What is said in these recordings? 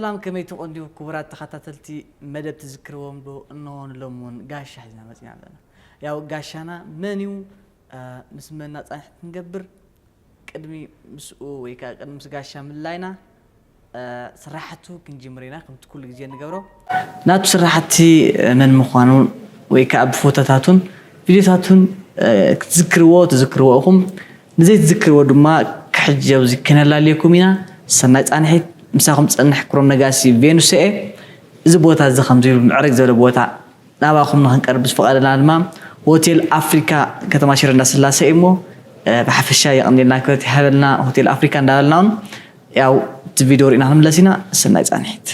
ሰላም፣ ከመይ ትቖንድዩ ክቡራት ተኸታተልቲ መደብ ትዝክርዎም ዶ? እንሆ ንሎም እውን ጋሻ ሒዝና መፂና ኣለና። ያው ጋሻና መን እዩ? እ፣ ምስ መን ኢና ፃንሒት ክንገብር? ቅድሚ ምስኡ ወይ ከዓ ቅድሚ ምስ ጋሻ ምላይና፣ እ፣ ስራሕቱ ክንጅምር ኢና፣ ከምቲ ኩሉ ግዜ ንገብሮ። ናቱ ስራሕቲ መን ምዃኑ ወይ ከዓ ብፎቶታቱን ቪድዮታቱን፣ እ፣ ክትዝክርዎ ትዝክርዎ ኢኹም። ንዘይትዝክርዎ ድማ ክሕጂ ኣብዚ ከነላልየኩም ኢና። ሰናይ ፃንሒት። ምሳኹም ፀንሕ። ክብሮም ነጋሲ ቬኑስ እየ። እዚ ቦታ እዚ ከምዚ ኢሉ ምዕርግ ዝበለ ቦታ ናባኹም ንኽንቀርብ ዝፈቐደና ድማ ሆቴል ኣፍሪካ ከተማ ሽረ እንዳስላሴ እዩ እሞ፣ እ፣ ብሓፈሻ የቐንየልና፣ ክብረት ይሃበልና ሆቴል ኣፍሪካ እንዳበልና እውን ያው እቲ ቪድዮ ርኢና ክንምለስ ኢና። ሰናይ ፃንሒት።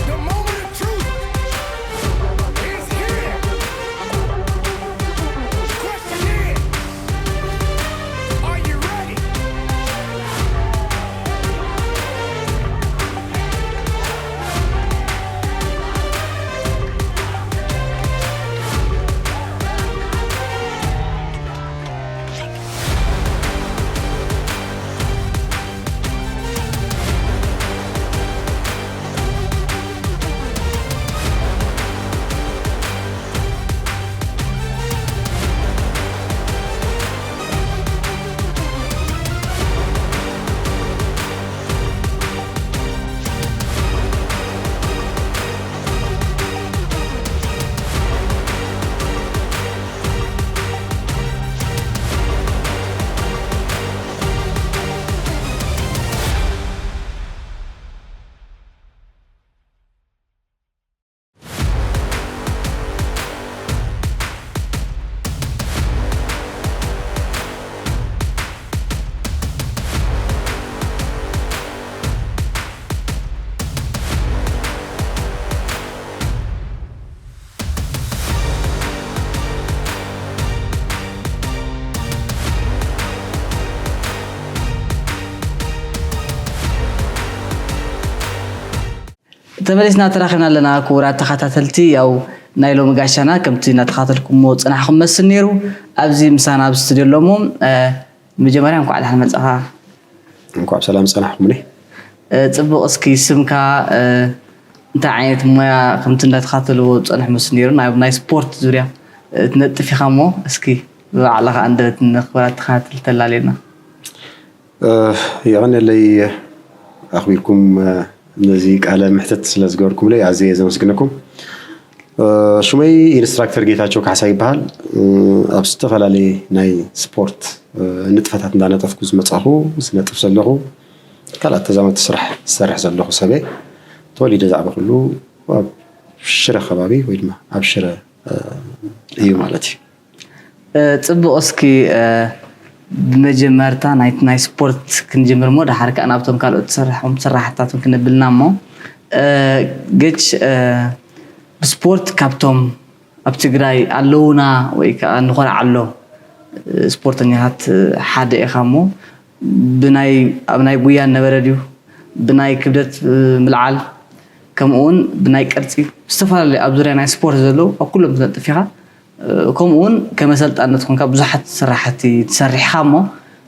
The moment of truth is here. The question is, are you ready? ተመሊስና ተራኺብና ኣለና ክቡራት ተኸታተልቲ። ያው ናይ ሎሚ ጋሻና ከምቲ እናተኸታተልኩሞ ፅናሕኩም መስል ነይሩ። ኣብዚ ምሳና ኣብ ስቱድዮ ኣለሞ። እ፣ መጀመርያ እንኳዕ ደሓን መጻኻ። እንኳዕ ብሰላም ጸናሕኩምኒ። እ፣ ጽቡቕ። እስኪ ስምካ፣ እ፣ እንታይ ዓይነት ሞያ ከምቲ እንዳተኸታተልዎ ዝጸንሑ መስል ነይሩ። ናይ፣ ናይ ስፖርት ዙርያ፣ እ፣ ትነጥፍ ኢኻ እሞ እስኪ ብባዕልኻ ኣንደበት ንክቡራት ተኸታተልቲ ተላልየና። እ፣ የቐንየለይ ኣኽቢርኩም፣ እ፣ ነዚ ቃለ ምሕተት ስለ ዝገበርኩምለይ ኣዝየ እየ ዘመስግነኩም። እ፣ ሽመይ ኢንስትራክተር ጌታቸው ካሕሳ ይበሃል። እ፣ ኣብ ዝተፈላለየ ናይ ስፖርት፣ እ፣ ንጥፈታት እንዳነጠፍኩ ዝመጻኹ፣ ዝነጥፍ ዘለኹ፣ ካልኣት ተዛመድቲ ስራሕ ዝሰርሕ ዘለኹ ሰብ እየ። ተወሊደ ዝዓበኹሉ ኣብ ሽረ ከባቢ ወይ ድማ ኣብ ሽረ፣ እ፣ እዩ ማለት እዩ። እ፣ ጽቡቕ። እስኪ፣ እ፣ ብመጀመርታ ናይ፣ ናይ ስፖርት ክንጅምር እሞ፣ ደሓር ከኣ ናብቶም ካልኦት ትሰርሖም ስራሕታትን ክንብልና እሞ፣ እ፣ ገች፣ እ፣ ብስፖርት ካብቶም ኣብ ትግራይ ኣለዉና ወይ ከኣ ንኾርዓሎም፣ እ፣ ስፖርተኛታት፣ እ፣ ሓደ ኢኻ እሞ፣ ብናይ፣ ኣብ ናይ ጉያ ነበረ ድዩ? ብናይ ክብደት፣ እ፣ ምልዓል፣ ከምኡ እውን ብናይ ቅርጺ፣ ዝተፈላለዩ ኣብ ዙርያ ናይ ስፖርት ዘለዉ ኣብ ኩሎም ትነጥፍ ኢኻ። እ፣ ከምኡ እውን ከመሰልጣነት ኮንካ ብዙሓት ስራሕቲ ትሰርሕ ኢኻ እሞ፣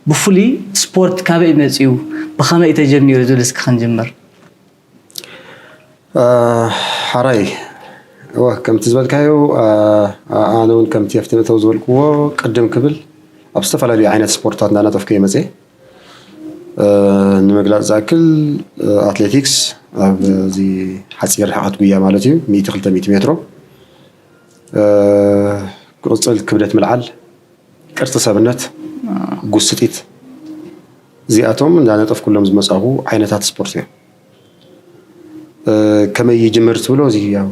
ብፍሉይ ስፖርት ካበይ መጺኡ፣ ብኸመይ እዩ ተጀሚሩ ዝብል እስኪ ክንጅምር። እ፣ ሓራይ፣ እወ፣ ከምቲ ዝበልካዮ፣ እ፣ ኣነ እውን ከምቲ ኣብቲ መእተዊ ዝበልክዎ ቅድም ክብል ኣብ ዝተፈላለዩ ዓይነት ስፖርታት እንዳነጠፍኩ እየ መፅየ። ንምግላፅ ዝኣክል ኣትሌቲክስ ኣብዚ ሓፂር ርሕቀት ጉያ ማለት እዩ ሚእቲ ክልተ ሚእቲ ሜትሮ፣ ክቕፅል ክብደት ምልዓል፣ ቅርፂ ሰብነት፣ ጉስጢት፣ እዚኣቶም እንዳነጠፍኩሎም ዝመፃኹ ዓይነታት ስፖርት እዮም። ከመይ ይጅምር ትብሎ እዚ ያው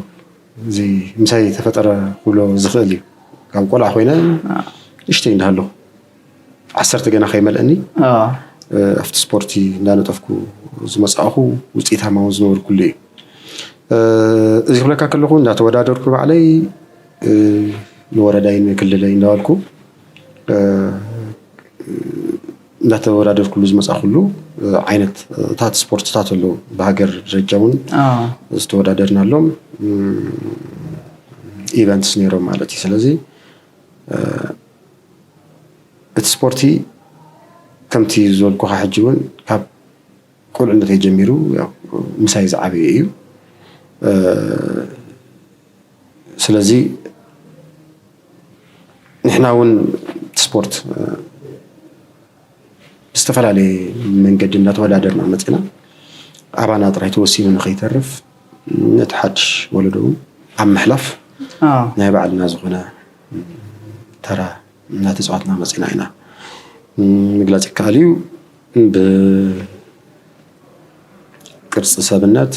እዚ ምሳይ ተፈጠረ ክብሎ ዝኽእል እዩ። ካብ ቆልዓ ኮይነ እሽተይ እንዳሃለኹ ዓሰርተ ገና ከይመልአኒ ኣብቲ ስፖርቲ እንዳነጠፍኩ ዝመፃእኹ ውፅኢታማ እውን ዝነበርኩሉ እዩ። እዚ ክብለካ ከለኹ እንዳተወዳደርኩ ባዕለይ ንወረዳይ ንክልለይ እንዳበልኩ እንዳተወዳደርኩሉ ዝመፃእኩሉ ዓይነት ታት ስፖርትታት ኣለዉ። ብሃገር ደረጃ እውን ዝተወዳደርናሎም ኢቨንትስ ነይሮም ማለት እዩ። ስለዚ እቲ ስፖርቲ ከምቲ ዝበልኩኻ ሕጂ እውን ካብ ቁልዕነተይ ጀሚሩ ምሳይ ዝዓበየ እዩ። ስለዚ ንሕና እውን ስፖርት ብዝተፈላለየ መንገዲ እናተወዳደርና መፅና ኣባና ጥራይ ተወሲኑ ንኸይተርፍ ነቲ ሓድሽ ወለዶ እውን ኣብ ምሕላፍ ናይ ባዕልና ዝኾነ ተራ እናተፃወትና መፅና ኢና። ምግላፅ ይከኣል እዩ። ብቅርፂ ሰብነት፣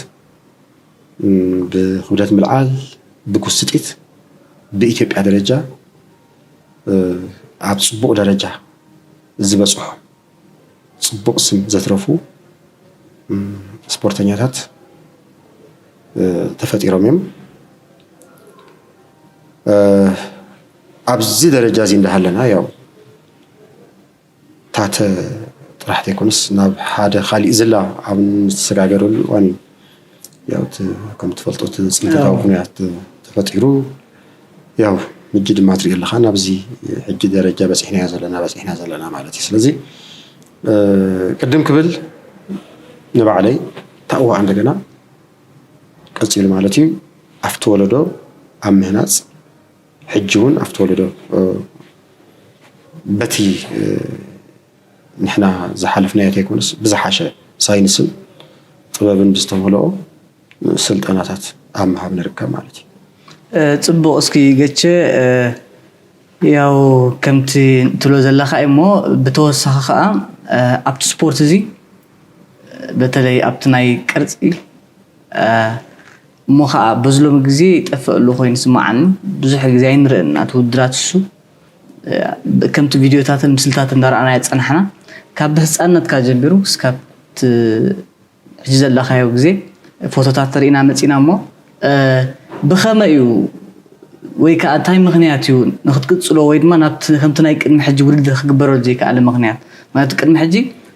ብክብደት ምልዓል፣ ብጉስጢት ብኢትዮጵያ ደረጃ ኣብ ፅቡቕ ደረጃ ዝበፅሑ፣ ፅቡቕ ስም ዘትረፉ ስፖርተኛታት ተፈጢሮም እዮም። ኣብዚ ደረጃ እዚ እንዳሃለና ያው ታተ ጥራሕ ዘይኮነስ ናብ ሓደ ካሊእ ዝላ ኣብ ንተሰጋገረሉ እዋን እዩ። ያው ከም ትፈልጦ እቲ ፅንተታዊ ኩነታት ተፈጢሩ ያው ሕጂ ድማ ትሪኦ ኣለኻ ናብዚ ሕጂ ደረጃ በፂሕናዮ ዘለና በፂሕና ዘለና ማለት እዩ። ስለዚ ቅድም ክብል ንባዕለይ ታእዋ እንደገና ቀፂሉ ማለት እዩ ኣብቲ ወለዶ ኣብ ምህናፅ ሕጂ እውን ኣብቲ ወለዶ በቲ ንሕና ዝሓለፍናዮ ተይኮነስ ብዝሓሸ ሳይንስን ጥበብን ብዝተመልኦ ስልጠናታት ኣብ ምሃብ ንርከብ ማለት እዩ። ፅቡቕ። እስኪ ገቸ ያው ከምቲ ትብሎ ዘለኻ እሞ ብተወሳኺ ከዓ ኣብቲ ስፖርት እዚ በተለይ ኣብቲ ናይ ቅርፂ እሞ ከዓ በዚ ሎሚ ግዜ ይጠፍእ ኣሎ ኮይኑ ይስምዓኒ። ብዙሕ ግዜ ኣይንርእን ናቲ ውድድራት እሱ ከምቲ ቪድዮታትን ምስልታትን እንዳረኣናዮ ዝፀናሕና ካብ ብህፃንነትካ ጀሚሩ እስካብ ሕጂ ዘለኻዮ ግዜ ፎቶታት ተርእና መፂና እሞ ብኸመይ እዩ ወይ ከዓ እንታይ ምኽንያት እዩ ንክትቅፅሎ ወይ ድማ ናብቲ ከምቲ ናይ ቅድሚ ሕጂ ውድድር ክግበረሉ ዘይከኣለ ምኽንያት? ምክንያቱ ቅድሚ ሕጂ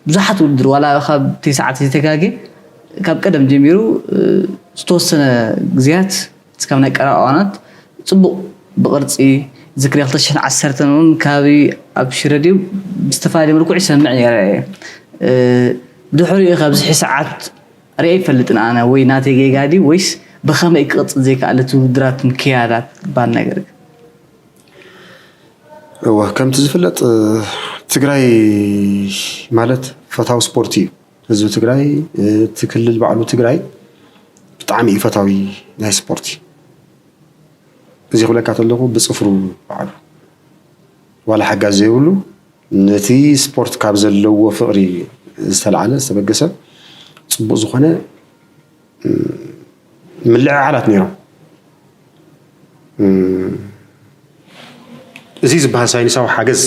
ብዙሓት ውድድር ዋላ ካብ ተስዓት ዘይተጋጌ ካብ ቀደም ጀሚሩ ዝተወሰነ ግዜያት እስካብ ናይ ቀረባ እዋናት ፅቡቕ ብቕርፂ ዝክሪ ክልተ ሽሕን ዓሰርተን እውን ከባቢ ኣብ ሽረ ድዩ ብዝተፈላለየ መልክዑ ይሰምዕ ነይረ እየ። ድሕሪኡ ካብዚ ሰዓት ሪአ ይፈልጥን ኣነ ወይ ናተይ ጌጋ ድዩ ወይስ ብኸመይ ክቕፅል ዘይከኣለ እቲ ውድድራት ምክያዳት ባል ነገር እወ ከምቲ ዝፍለጥ ትግራይ ማለት ፈታዊ ስፖርት እዩ። ህዝቢ ትግራይ እቲ ክልል ባዕሉ ትግራይ ብጣዕሚ እዩ ፈታዊ ናይ ስፖርት እዩ። እዚ ክብለካ ተለኹ ብፅፍሩ ባዕሉ ዋላ ሓጋዚ ዘይብሉ ነቲ ስፖርት ካብ ዘለዎ ፍቕሪ ዝተለዓለ ዝተበገሰ ፅቡቕ ዝኾነ ምልዕዓላት ነይሮም። እዚ ዝበሃል ሳይንሳዊ ሓገዝ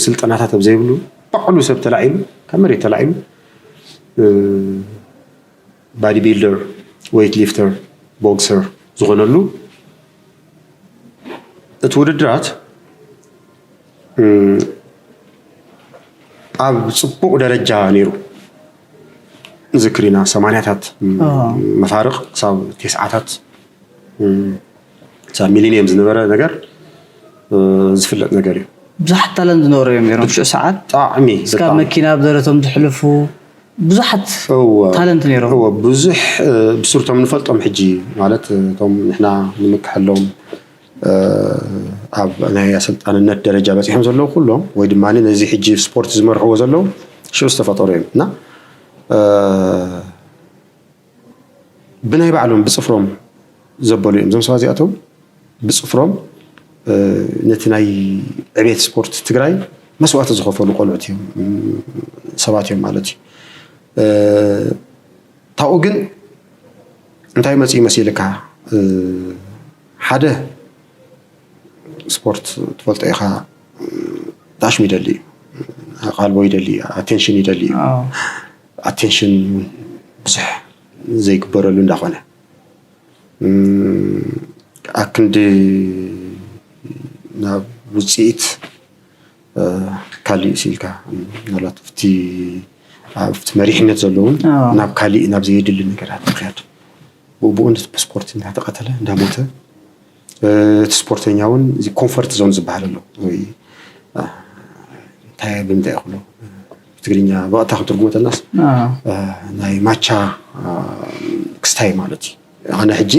ስልጠናታት ኣብ ዘይብሉ ባዕሉ ሰብ ተላዒሉ ካብ መሬት ተላዒሉ ባዲ ቢልደር፣ ዌይት ሊፍተር፣ ቦክሰር ዝኾነሉ እቲ ውድድራት ኣብ ፅቡቕ ደረጃ ነይሩ። ዝክሪና ሰማንያታት መፋርቕ ክሳብ ቴስዓታት ክሳብ ሚሊኒየም ዝነበረ ነገር ዝፍለጥ ነገር እዩ። ብዙሓት ታለንት ዝነበሩ እዮም ነይሮም ሽዑ ሰዓት። ብጣዕሚ እስካብ በጣም። መኪና ብደረቶም ዝሕልፉ ብዙሓት እወ። ታለንት ነይሮም። እወ፣ ብዙሕ ብሱርቶም ንፈልጦም ሕጂ ማለት እቶም ንሕና ንምክሐሎም ኣብ ናይ ኣሰልጣንነት ደረጃ በፂሖም ዘለዉ ኩሎም ወይ ድማ ነዚ ሕጂ ስፖርት ዝመርሕዎ ዘለዉ ሽዑ ዝተፈጠሩ እዮም እና ብናይ ባዕሎም ብፅፍሮም ዘበሉ እዮም። እዞም ሰባት እዚኣቶም ብፅፍሮም ነቲ ናይ ዕቤት ስፖርት ትግራይ መስዋእቲ ዝኸፈሉ ቆልዑት እዮም፣ ሰባት እዮም ማለት እዩ። ታብኡ ግን እንታይ መፅኡ መሲልካ? ሓደ ስፖርት ትፈልጦ ኢኻ፣ ዳሽም ይደሊ እዩ፣ ኣቓልቦ ይደሊ እዩ፣ ኣቴንሽን ይደሊ እዩ። ኣቴንሽን ብዙሕ ዘይግበረሉ እንዳኾነ ኣክንዲ ናብ ውፅኢት ካልእ ኢልካ ምናልባት ኣብቲ ኣብቲ መሪሕነት ዘለውን ናብ ካልእ ናብ ዘየድሊ ነገራት ምክያድ ብኡ ብኡ ብስፖርት እንዳተቐተለ እንዳሞተ እቲ ስፖርተኛ እውን እዚ ኮንፈርት ዞን ዝበሃል ኣሎ ወይ እንታይ ብምንታይ ይኽእሎ ብትግርኛ ብቐጥታ ክትርጉሞ ተልናስ ናይ ማቻ ክስታይ ማለት እዩ። ኣነ ሕጂ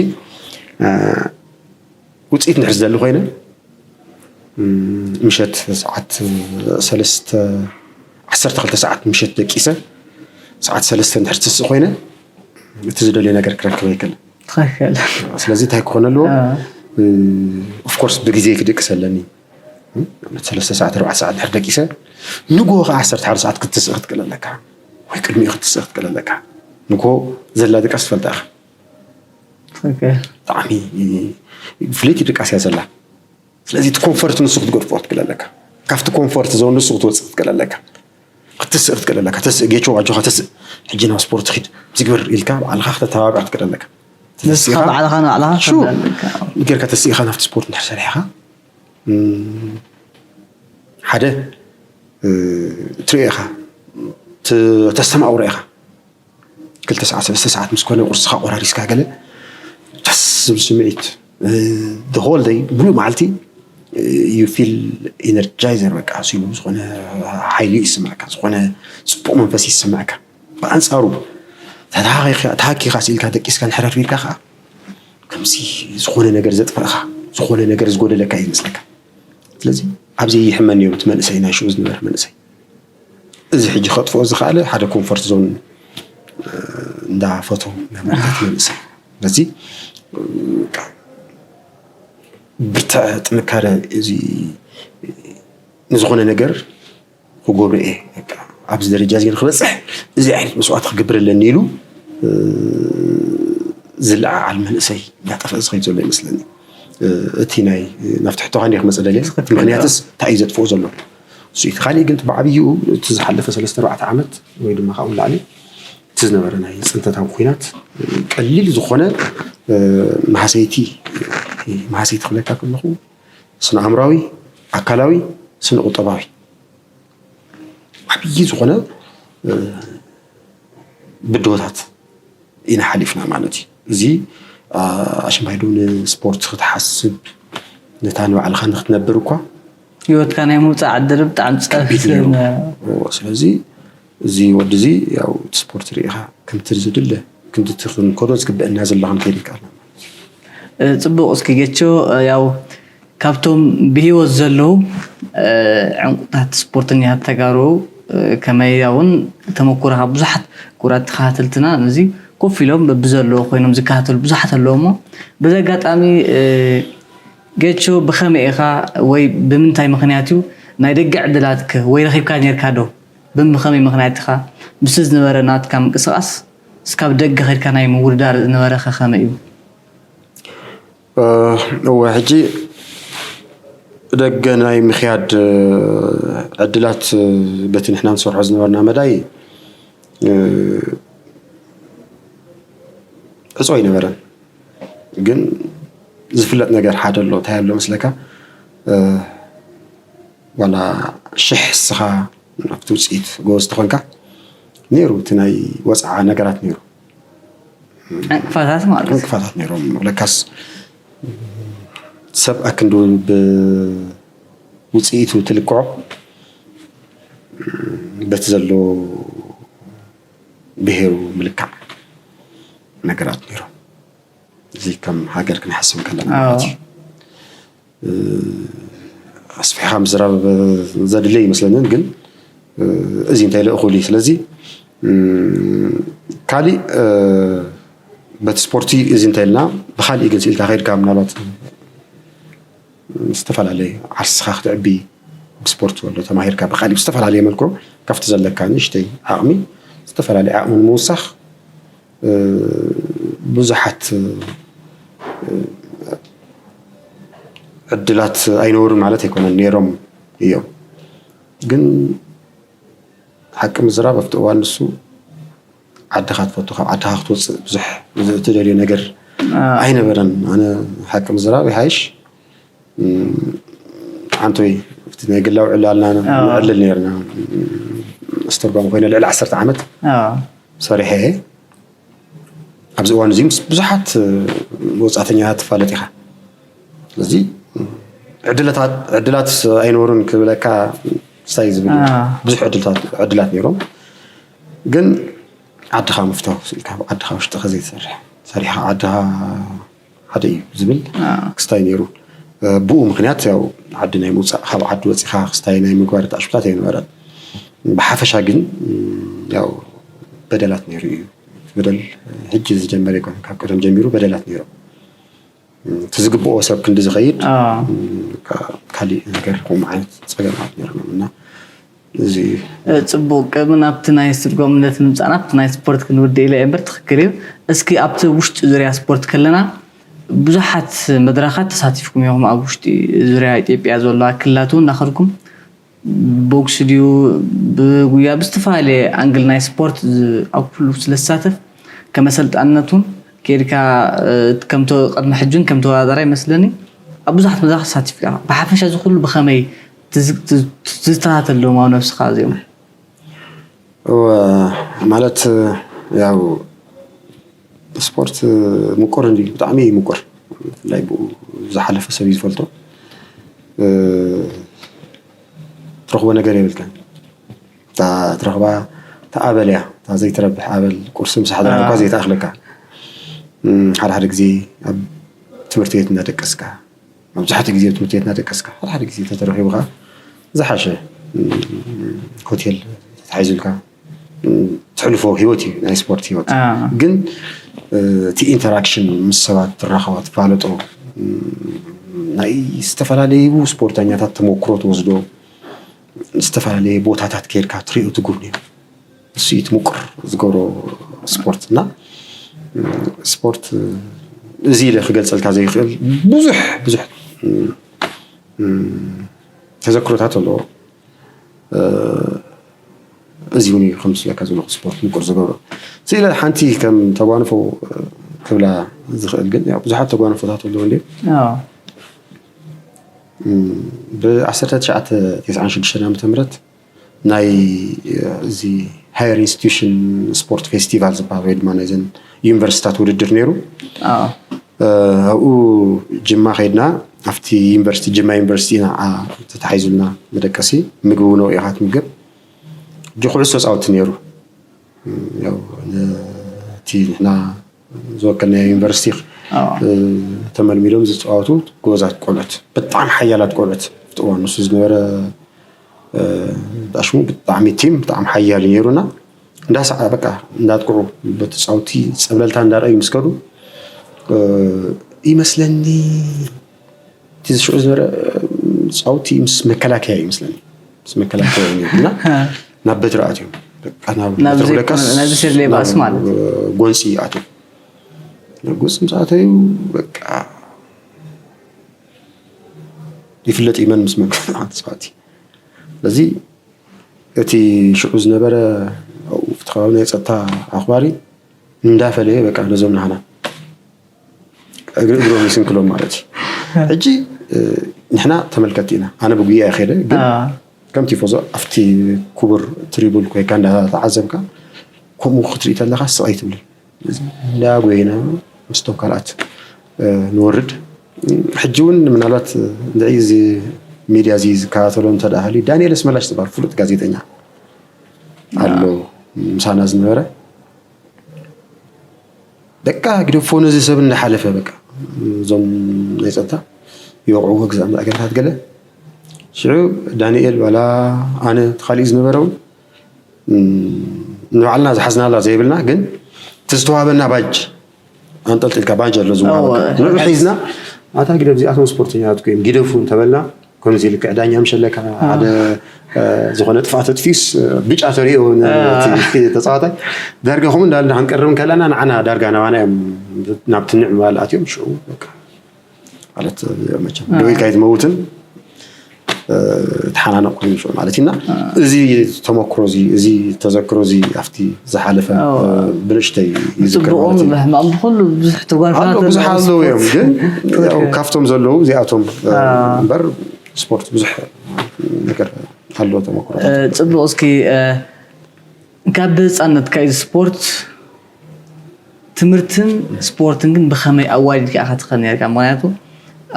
ውፅኢት ንሕር ዝደሊ ኮይነ ምሸት ሰዓት ሰለስተ ዓሰርተ ክልተ ሰዓት ምሸት ደቂሰ ሰዓት ሰለስተ እንድሕር ትስእ ኮይነ እቲ ዝደልዮ ነገር ክረክብ ኣይክእልን። ትኽክል። ስለዚ እንታይ ክኾን ኣለዎ? ኦፍኮርስ ብግዜ ክድቅስ ኣለኒ። ሰለስተ ሰዓት ኣርባዕተ ሰዓት ድሕር ደቂሰ ንግሆ ከዓ ዓሰርተ ሓደ ሰዓት ክትስእ ክትክእል ኣለካ ወይ ቅድሚኡ ክትስእ ክትክእል ኣለካ። ንግሆ ዘላ ድቃስ ትፈልጣ ኢኻ። ብጣዕሚ ፍልይቲ ድቃስ እያ ዘላ። ስለዚ እቲ ኮንፈርት ንሱ ክትገድፎ ክትክእል ኣለካ። ካብቲ ኮንፈርት ዞን ንሱ ክትወፅእ ክትክእል ኣለካ። ክትስእ ክትክእል ኣለካ። ተስእ ጌቾ ኣጆኻ ተስእ ሕጂ ናብ ስፖርት ኪድ ዝግበር ኢልካ ባዕልኻ ክተተባብዕ ክትክእል ኣለካ። ንስኻ ባዕልኻ ንባዕልኻ ጌርካ ተስኢኻ ናብቲ ስፖርት እንድሕር ሰሪሕኻ ሓደ ትሪኦ ኢኻ፣ ተስተማቕሮ ኢኻ። ክልተ ሰዓት ሰለስተ ሰዓት ምስ ኮነ ቁርስኻ ቆራሪስካ ገለ ደስ ዝብል ስምዒት ሆል ደይ ሙሉእ መዓልቲ ዩ ፊል ኢነርጃይዘር በቃ ሲሉ ዝኾነ ሓይሊ ይስምዐካ፣ ዝኾነ ፅቡቕ መንፈስ ይስምዐካ። ብኣንፃሩ ተሃኪኻ ስኢልካ ደቂስካ ንሕረር ቢልካ ከዓ ከምዚ ዝኾነ ነገር ዘጥፈእኻ ዝኾነ ነገር ዝጎደለካ እዩ ዝመስለካ። ስለዚ ኣብዚ ይሕመኒ እዩ እቲ መንእሰይ ናይ ሽዑ ዝነበረ መንእሰይ። እዚ ሕጂ ከጥፍኦ ዝኸኣለ ሓደ ኮንፈርት ዞን እንዳፈቶ ናይ መርካት መንእሰይ ነዚ ብርትዐ ጥንካረ እዚ ንዝኾነ ነገር ክገብሮ እየ ኣብዚ ደረጃ እዚ ንክበፅሕ እዚ ዓይነት መስዋዕቲ ክገብር ኣለኒ ኢሉ ዝለዓዓል መንእሰይ እንዳጠፍአ ዝኸይድ ዘሎ ይመስለኒ። እቲ ናይ ናብ ትሕቶኻ እንዲየ ክመፀ ደልየ ምክንያትስ እንታይ እዩ ዘጥፍኦ ዘሎ እሱ እቲ ካሊእ ግን ብዓብይኡ እቲ ዝሓለፈ ሰለስተ ኣርባዕተ ዓመት ወይ ድማ ካብኡ ንላዕሊ እቲ ዝነበረ ናይ ፅንተታዊ ኩናት ቀሊል ዝኾነ መሃሰይቲ መሃሰይቲ ክብለካ ከለኹ ስነ ኣእምራዊ ኣካላዊ ስነ ቁጠባዊ ዓብዪ ዝኾነ ብድሆታት ኢና ሓሊፍና ማለት እዩ። እዚ ኣሽማይዶ ንስፖርት ክትሓስብ ነታ ንባዕልኻ ንክትነብር እኳ ህይወትካ ናይ ምውፃእ ዕድል ብጣዕሚ ፀፊፍ ከቢድ ነይሩ። ስለዚ እዚ ወዲ እዚ ያው እቲ ስፖርት ርኢኻ ከምቲ ዝድለ ክንዲ እቲ ክንከዶ ዝግበአና ዘሎ ክንከይድ ይከኣልና። ፅቡቕ እስኪ ጌቾ ያው ካብቶም ብህይወት ዘለዉ ዕንቁታት ስፖርተኛታት ተጋሩ ከመይ እውን ተመኩሮኻ ብዙሓት ክቡራት ተኸታተልትና ነዚ ኮፍ ኢሎም በብዘለዎ ኮይኖም ዝከታተሉ ብዙሓት ኣለዉ እሞ በዚ ኣጋጣሚ ጌቾ ብኸመይ ኢኻ ወይ ብምንታይ ምኽንያት እዩ ናይ ደገ ዕድላትከ ወይ ረኺብካ ነርካ ዶ ብምኸመይ ምኽንያት ኢኻ ምስቲ ዝነበረ ናትካ ምንቅስቓስ እስካብ ደገ ከድካ ናይ ምውድዳር ዝነበረኸ ከመይ እዩ? እወ ሕጂ ደገ ናይ ምኽያድ ዕድላት በቲ ንሕና ንሰርሖ ዝነበርና መዳይ ዕፆ ኣይነበረን። ግን ዝፍለጥ ነገር ሓደ ኣሎ። እንታይ ኣሎ መስለካ? ዋላ ሽሕ እስኻ ኣብቲ ውፅኢት ጎበዝ ተኾንካ ነይሩ እቲ ናይ ወፅዓ ነገራት ነይሩ። ዕንቅፋታት ማለት ዕንቅፋታት ነይሮም። ለካስ ሰብ ኣክንዱ ብውፅኢቱ ትልክዖ በቲ ዘሎ ብሄሩ ምልካዕ ነገራት ነይሮም። እዚ ከም ሃገር ክንሓስብ ከለና ማለት እዩ። ኣስፊሕካ ምዝራብ ዘድልየ ይመስለንን ግን እዚ እንታይ ኢለ እኹል እዩ። ስለዚ ካሊእ በቲ ስፖርቲ እዚ እንታይ ኢልና ብካሊእ ግን ስኢልካ ከይድካ ምናልባት ዝተፈላለየ ዓርስኻ ክትዕቢ ብስፖርት ወሎ ተማሂርካ ብካሊእ ዝተፈላለየ መልክዑ ካብቲ ዘለካ ንእሽተይ ዓቕሚ ዝተፈላለየ ዓቕሚ ንምውሳኽ ብዙሓት ዕድላት ኣይነበሩን ማለት ኣይኮነን፣ ነይሮም እዮም። ግን ሓቂ ምዝራብ ኣብቲ እዋን ንሱ ዓድኻ ትፈቱ፣ ካብ ዓድኻ ክትወፅእ ብዙሕ እትደልዮ ነገር ኣይነበረን። ኣነ ሓቂ ምዝራብ ይሓይሽ ዓንቶይ እቲ ናይ ግላዊ ዕላልና ንዕልል ነርና። ኣስተርጓሚ ኮይነ ልዕሊ ዓሰርተ ዓመት ሰሪሐ እየ። ኣብዚ እዋን እዚ ምስ ብዙሓት ወፃእተኛታት ትፋለጥ ኢኻ። ስለዚ ዕድላት ኣይነበሩን ክብለካ ስታይ ዝብል ብዙሕ ዕድላት ነይሮም። ግን ዓድኻ ምፍታው ስኢልካ ዓድኻ ውሽጥኻ ዘይትሰርሕ ሰሪሕኻ ዓድኻ ሓደ እዩ ዝብል ክስታይ ነይሩ። ብኡ ምክንያት ያው ዓዲ ናይ ምውፃእ ካብ ዓዲ ወፂኻ ክስታይ ናይ ምግባር ተኣሽብታት ኣይነበረን። ብሓፈሻ ግን ያው በደላት ነይሩ እዩ። በደል ሕጂ ዝጀመረ ይኮነ፣ ካብ ቀደም ጀሚሩ በደላት ነይሩ። እቲ ዝግብኦ ሰብ ክንዲ ዝኸይድ ካሊእ ነገር ከምኡ ዓይነት ፀገማት ነይርና እና እዚ እዩ። ፅቡቅ ቅድሚ ናብቲ ናይ ስርጎምነት ምምፃእና ኣብቲ ናይ ስፖርት ክንውድእ ኢለ እምበር ትኽክል እዩ። እስኪ ኣብቲ ውሽጢ ዙርያ ስፖርት ከለና ብዙሓት መድረኻት ተሳቲፍኩም ኢኹም ኣብ ውሽጢ ዙርያ ኢትዮጵያ ዘለዋ ክልላት እውን እናኸድኩም ቦክስ ድዩ ብጉያ ብዝተፈላለየ ኣንግል ናይ ስፖርት ኣብ ኩሉ ስለዝሳተፍ ከመሰልጣንነት እውን ከይድካ ከምቶ ቅድሚ ሕጅን ከም ተወዳዳራይ መስለኒ ኣብ ብዙሓት መድረኻት ተሳቲፍካ ብሓፈሻ እዚ ኩሉ ብኸመይ ዝተኸታተልዎም ኣብ ነብስኻ እዚኦም? እወ፣ ማለት ያው ስፖርት ምቁር እንዲ ብጣዕሚ እዩ ምቁር። ብፍላይ ብኡ ዝሓለፈ ሰብ እዩ ዝፈልጦ። ትረኽቦ ነገር የብልካን። እታ ትረኽባ እታ ኣበል እያ፣ እታ ዘይትረብሕ ኣበል ቁርሲ ምሳሕ ዳርኳ ዘይትኣኽለካ። ሓደ ሓደ ግዜ ኣብ ትምህርቲ ቤት እናደቀስካ መብዛሕትኡ ግዜ ትምህርቲ ቤት እናደቀስካ ሓደ ሓደ ግዜ ተተረኺቡ ከዓ ዝሓሸ ሆቴል ተታሒዙልካ ትሕልፎ ህይወት እዩ ናይ ስፖርት ህይወት። ግን እቲ ኢንተራክሽን ምስ ሰባት ትራኸቦ ትፋለጦ ናይ ዝተፈላለዩ ስፖርተኛታት ተመክሮ ትወስዶ ዝተፈላለየ ቦታታት ከይድካ ትሪኦ ትጉብንዮ ንሱ እዩ እቲ ምቁር ዝገብሮ ስፖርት እና ስፖርት እዚ ኢለ ክገልፀልካ ዘይክእል ብዙሕ ብዙሕ ተዘክሮታት ኣለዎ። እዚ እውን እዩ ከም ዝብለካ ዘለኹ ስፖርት ምቁር ዝገብሮ ስኢለ ሓንቲ ከም ተጓንፎ ክብላ ዝኽእል ግን ያው ብዙሓት ተጓንፎታት ኣለዎ እንዲ ብ1996 ዓመተ ምህረት ናይ እዚ ሃየር ኢንስቲትዩሽን ስፖርት ፌስቲቫል ዝበሃል ወይ ድማ ናይዘን ዩኒቨርሲታት ውድድር ነይሩ። ኣብኡ ጅማ ከይድና ኣብቲ ዩኒቨርሲቲ ጅማ ዩኒቨርሲቲ ኢና ተታሒዙልና መደቀሲ ምግቢ እውን ኢኻ ትምገብ እጂ ኩዕሶ ፃውቲ ነይሩ። ነቲ ንሕና ዝወከልናዮ ዩኒቨርሲቲ ተመልሚሎም ዝፃወቱ ጎበዛት ቆልዑት ብጣዕሚ ሓያላት ቆልዑት ኣብቲ እዋን ንሱ ዝነበረ ብኣሽሙ ብጣዕሚ ቲም ብጣዕሚ ሓያል ነይሩና እንዳሰዓ በቃ እንዳጥቅዑ በቲ ፃውቲ ፀብለልታ እንዳረኣዩ ምስ ከዱ ይመስለኒ እቲ ዝሽዑ ዝነበረ ፃውቲ ምስ መከላከያ ይመስለኒ ምስ መከላከያ እዩ እና ናብ በትሪ ኣትዮም በቃ ናብ ናብ በትሪ ዘይኮነ- ለካስ ናብ ዘይስሌ ባስ ናብ ማለት እዩ። ጎንፂ ኣትዮም ናብ ጎንፂ ምስ ኣተዩ በቃ ይፍለጥ እዩ መን ምስ መን ክፍዓት ስፋቲ ስለዚ እቲ ሽዑ ዝነበረ ኣብኡ እቲ ከባቢ ናይ ፀጥታ ኣኽባሪ እንዳፈለየ በቃ ነዞም ናህና እግሪ እግሮም ይስንክሎም ማለት እዩ። ሕጂ ንሕና ተመልከቲ ኢና። ኣነ ብጉያ ይኸደ ግን ከም ቲፎዞ ኣብቲ ክቡር ትሪቡል ኮይካ እንዳተዓዘብካ ከምኡ ክትርኢ ተለካ ስቕ ኣይትብልን። እንዳጎይና ምስቶም ካልኣት ንወርድ። ሕጂ እውን ምናልባት ንዒ እዚ ሚድያ እዚ ዝከታተሎ እንተ ደኣ ሃልዩ ዳንኤል ኣስመላሽ ዝበሃል ፍሉጥ ጋዜጠኛ ኣሎ ምሳና ዝነበረ በቃ ግደፎ ነዚ ሰብ እንዳሓለፈ በቃ እዞም ናይ ፀጥታ ይወቕዕዎ ግዛእ መኣገርታት ገለ ሽዑ ዳንኤል ዋላ ኣነ ተኻሊእ ዝነበረ እውን ንባዕልና ዝሓዝናላ ዘይብልና ግን እቲ ዝተዋህበና ባጅ ኣንጠልጢልካ ባጅ ኣሎ ዝዋሃበካ ንዑ ሒዝና ኣታ ግደፍ እዚኣቶም ስፖርተኛታት እዮም ግደፉ እንተበልና ከምዚ ልክዕ ዳኛ ምሸለካ ሓደ ዝኾነ ጥፋት ኣጥፊስ ብጫ ተሪኦ ተፃዋታይ ዳርጋ ከምኡ እንዳልና ክንቀርብ ከለና ንዓና ዳርጋ ናባና እዮም ናብ ትንዕ ምባል ኣትዮም ሽዑ ማለት መቸም ደው ኢልካ ኣይትመውትን ተሓናነቕ ኮይኑ ይውስዕ ማለት ኢና። እዚ ተመክሮ እዚ እዚ ተዘክሮ እዚ ኣብቲ ዝሓለፈ ብንእሽተይ ይዝክር ጽቡቕን ማለት እዩ። ብሕማቕ ብኩሉ ብዙሕ ተጓንፋት ኣሎ፣ ብዙሕ ኣለዉ እዮም፣ ግን ያው ካብቶም ዘለዉ እዚኣቶም እምበር ስፖርት ብዙሕ ነገር ኣለዎ ተመክሮታት። ጽቡቕ። እስኪ ካብ ህጻንነትካ እዩ ስፖርት ትምህርትን ስፖርትን ግን ብኸመይ ኣዋዲድካ ኢኻ ትኸድ ነርካ? ምኽንያቱ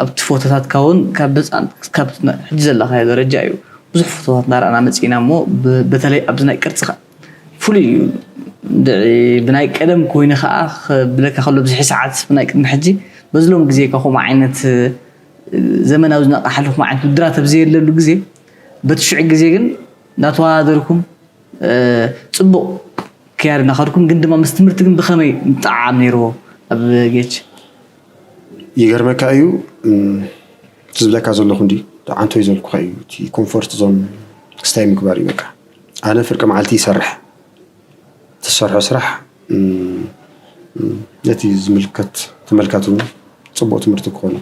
ኣብቲ ፎቶታትካ እውን ካብ ህፃን ክሳብ ሕጂ ዘለኻዮ ደረጃ እዩ። ብዙሕ ፎቶታት እናረኣና መፂእና እሞ በተለይ ኣብዚ ናይ ቅርፅኻ ፍሉይ እዩ። እንድዒ ብናይ ቀደም ኮይኑ ከዓ ክብለካ ከሎ ብዝሒ ሰዓት ብናይ ቅድሚ ሕጂ በዚ ሎም ግዜ እኳ ከምኡ ዓይነት ዘመናዊ ዝነቃሓሉ ከምኡ ዓይነት ውድራት ኣብ ዘየለሉ ግዜ በቲ ሽዑ ግዜ ግን እናተወዳደርኩም ፅቡቕ ክያድ እናኸድኩም ግን ድማ ምስ ትምህርቲ ግን ብኸመይ ምጥዓዓም ነይርዎ ኣብ ጌች? ይገርመካ እዩ እቲ ዝብለካ ዘለኹ እንዲ ዓንቶ ይዘልኩካ እዩ እቲ ኮንፎርት ዞን ክስታይ ምግባር እዩ በቃ ኣነ ፍርቂ መዓልቲ ይሰርሕ ትሰርሖ ስራሕ ነቲ ዝምልከት ተመልካቲ እውን ፅቡቕ ትምህርቲ ክኾኑ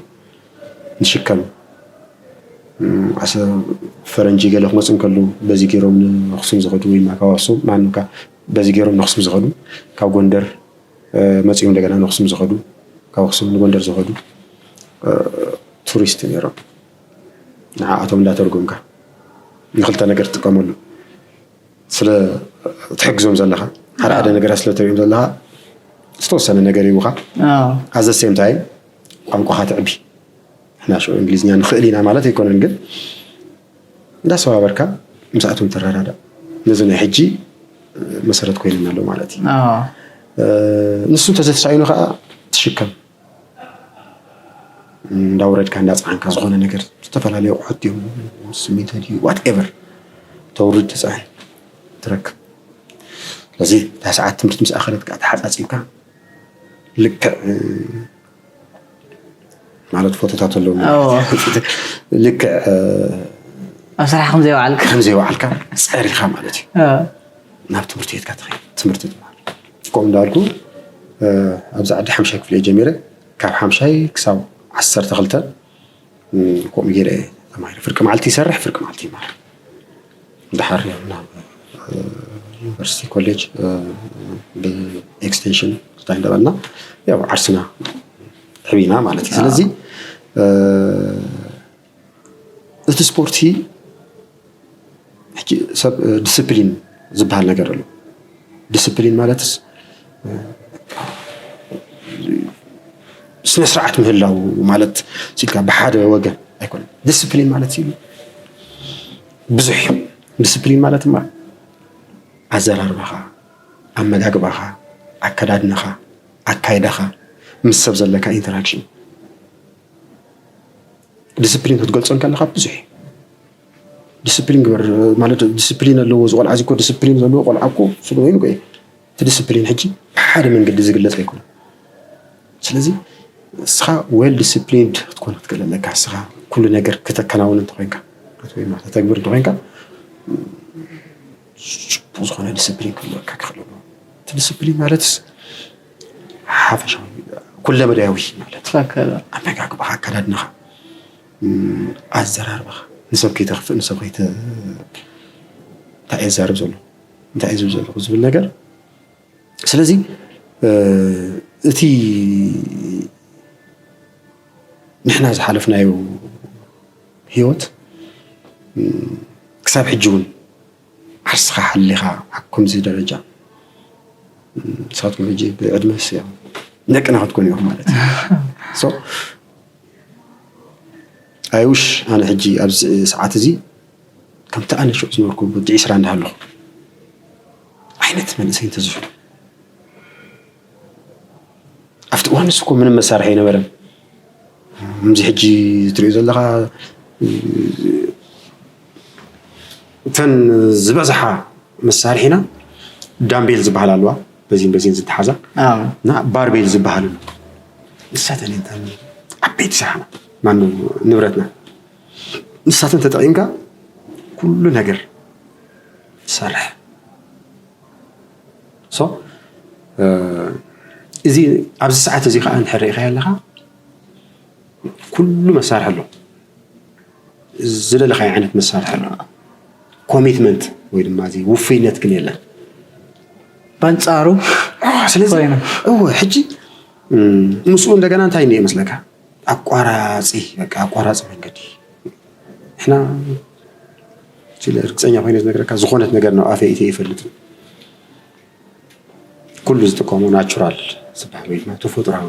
ንሽከም ዓሰ ፈረንጂ ገለ ክመፅ እንከሉ በዚ ገይሮም ንክሱም ዝኸዱ ወይ ካብ ኣክሱም ማን በዚ ገይሮም ንክሱም ዝኸዱ ካብ ጎንደር መፂኦም እንደገና ንክሱም ዝኸዱ ካብ ኣክሱም ንጎንደር ዝኸዱ ቱሪስት ነይሮም ንዓኣቶም እንዳተርጎምካ ንክልተ ነገር ትጥቀመሉ ስለ ትሕግዞም ዘለኻ ሓደ ሓደ ነገራት ስለ ተሪኦም ዘለኻ ዝተወሰነ ነገር ይቡኻ ኣዘ ሴም ታይም ቋንቋኻ ትዕቢ ንሕና ሽዑ እንግሊዝኛ ንኽእል ኢና ማለት ኣይኮነን ግን እንዳሰባበርካ ምስኣቶም ትረዳዳእ ነዚ ናይ ሕጂ መሰረት ኮይንና ኣሎ ማለት እዩ ንሱ እንተዘተሳኢኑ ከዓ ትሽከም እንዳውረድካ እንዳፀዓንካ ዝኾነ ነገር ዝተፈላለዩ ኣቑሑት ድዮም ስሚንቶ ድዩ ዋትኤቨር ተውርድ ትፅዕን ትረክብ ስለዚ እታ ሰዓት ትምህርቲ ምስ ኣኸለት ከዓ ተሓፃፂብካ ልክዕ ማለት ፎቶታት ኣለዉ ልክዕ ኣብ ስራሕ ከም ዘይወዓልካ ከም ዘይወዓልካ ፀሪኻ ማለት እዩ ናብ ትምህርቲ ቤትካ ትኸይድ ትምህርቲ ትማር ከምኡ እንዳልኩ ኣብዚ ዓዲ ሓምሻይ ክፍሊ ጀሚረ ካብ ሓምሻይ ክሳብ ዓሰርተ ክልተ ከምኡ ገይረ ተማሂረ ፍርቂ መዓልቲ ይሰርሕ ፍርቂ መዓልቲ ይማር ድሓር ናብ ዩኒቨርሲቲ ኮሌጅ ብኤክስቴንሽን እንታይ እንዳበልና ያው ዓርስና ሕቢና ማለት እዩ ስለዚ እቲ ስፖርቲ ሕጂ ሰብ ዲስፕሊን ዝበሃል ነገር ኣሎ ዲስፕሊን ማለትስ ስነ ስርዓት ምህላው ማለት ሲልካ ብሓደ ወገን ኣይኮነ ዲስፕሊን ማለት ሲሉ ብዙሕ እዩ ዲስፕሊን ማለት ማ ኣዘራርባኻ ኣመጋግባኻ ኣከዳድናኻ ኣካይዳኻ ምስ ሰብ ዘለካ ኢንተራክሽን ዲስፕሊን ክትገልፆ እንከለካ ብዙሕ እዩ ዲስፕሊን ግበር ማለት ዲስፕሊን ኣለዎ እዚ ቆልዓ እዚ እኮ ዲስፕሊን ዘለዎ ቆልዓ እኮ ስለ ወይን ቆይ እቲ ዲስፕሊን ሕጂ ብሓደ መንገዲ ዝግለፅ ኣይኮነ ስለዚ እስኻ ዌል ዲስፕሊንድ ክትኮን ክትክእል ኣለካ እስኻ ኩሉ ነገር ከተከናውን እንተኮይንካ ወይ ተተግብር እንተኮይንካ ፅቡቅ ዝኾነ ዲስፕሊን ክህልወካ ክኽእል እቲ ዲስፕሊን ማለት ሓፈሻዊ ኩለመዳያዊ ማለት ኣመጋግባኻ ኣከዳድናኻ ኣዘራርባኻ ንሰብ ከይተኽፍእ ንሰብ ከይተ እንታይ እየ ዘርብ ዘሎ እንታይ እየ ዝብ ዘለኹ ዝብል ነገር ስለዚ እቲ ንሕና ዝሓለፍናዮ ህይወት ክሳብ ሕጂ እውን ዓርስኻ ሓሊኻ ኣብ ከምዚ ደረጃ ንስኻትኩም ሕጂ ብዕድመስ ያው ደቅና ክትኮኑ ኢኹም ማለት እዩ I wish ኣነ ሕጂ ኣብዚ ሰዓት እዚ ከምቲ ኣነ ሽዑ ዝነበርኩ ብዲ ዒስራ እንዳሃለኹ ዓይነት መንእሰይ እንተዝሕሉ ኣብቲ እዋን ንሱ እኮ ምንም መሳርሒ ኣይነበረን። ከምዚ ሕጂ ትሪኦ ዘለኻ እተን ዝበዝሓ መሳርሒና ዳምቤል ዝበሃል ኣለዋ፣ በዚን በዚን ዝተሓዛ ኣዎ። እና ባርቤል ዝበሃል ኣሎ። ንሳተን እየን እተን ዓበይቲ ስራሕና፣ ማኑ ንብረትና። ንሳተን ተጠቒምካ ኩሉ ነገር ትሰርሕ። ሶ እዚ ኣብዚ ሰዓት እዚ ከዓ እንድሕር ርኢኻዮ ኣለኻ፣ ኩሉ መሳርሒ ኣሎ። ዝደለኻዮ ዓይነት መሳርሒ ኣሎ። ኮሚትመንት ወይ ድማ እዚ ውፍይነት ግን የለን። በንጻሩ ስለዚ ኮይና። እወ ሕጂ ምስኡ እንደገና እንታይ እኒኦ ይመስለካ? ኣቋራፂ በቃ ኣቋራፂ መንገዲ ንሕና ችለ ርግፀኛ ኮይነ ዝነግረካ ዝኾነት ነገር ነው ኣፈ ኢተ ይፈልጥን ኩሉ ዝጥቀሙ ናቹራል ዝበሃል ወይ ድማ ተፈጥራዊ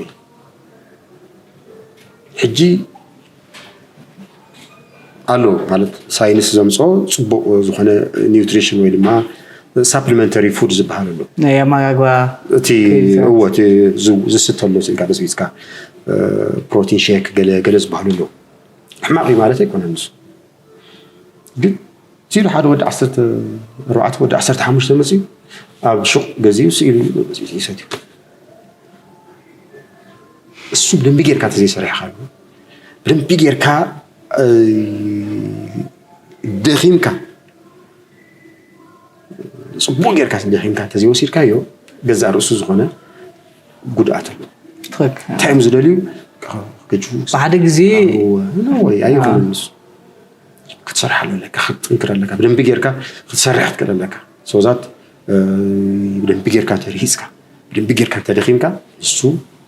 ሕጂ ኣሎ ማለት ሳይንስ ዘምፅኦ ፅቡቅ ዝኾነ ኒውትሪሽን ወይ ድማ ሳፕሊመንተሪ ፉድ ዝበሃል ኣሎ። ናይ ኣመጋግባ እቲ እዎ እቲ ዝስተሎ ስኢልካ በፅቢፅካ ፕሮቲን ሼክ ገለ ገለ ዝበሃሉ ኣሎ። ሕማቕ እዩ ማለት ኣይኮነን። ንሱ ግን እቲ ኢሉ ሓደ ወዲ ዓሰርተ ኣርባዕተ ወዲ ዓሰርተ ሓሙሽተ መፅዩ ኣብ ሹቕ ገዚኡ ስኢሉ ይሰትዩ። እሱ ብደንቢ ጌርካ ተዘይሰሪሕካሉ ብደንቢ ጌርካ ደኺምካ ፅቡቅ ጌርካ ደኺምካ ተዘይወሲድካዮ ገዛእ ርእሱ ዝኾነ ጉድኣት ኣሎ። እንታይ እዮም ዝደልዩ? ገጁ ብሓደ ግዜ ወይ ኣይኮነን። ንሱ ክትሰርሓሉ ኣለካ፣ ክትጥንክር ኣለካ፣ ብደንቢ ጌርካ ክትሰርሕ ክትክእል ኣለካ። ሰውዛት ብደንቢ ጌርካ ተርሂፅካ ብደንቢ ጌርካ እንተደኺምካ እሱ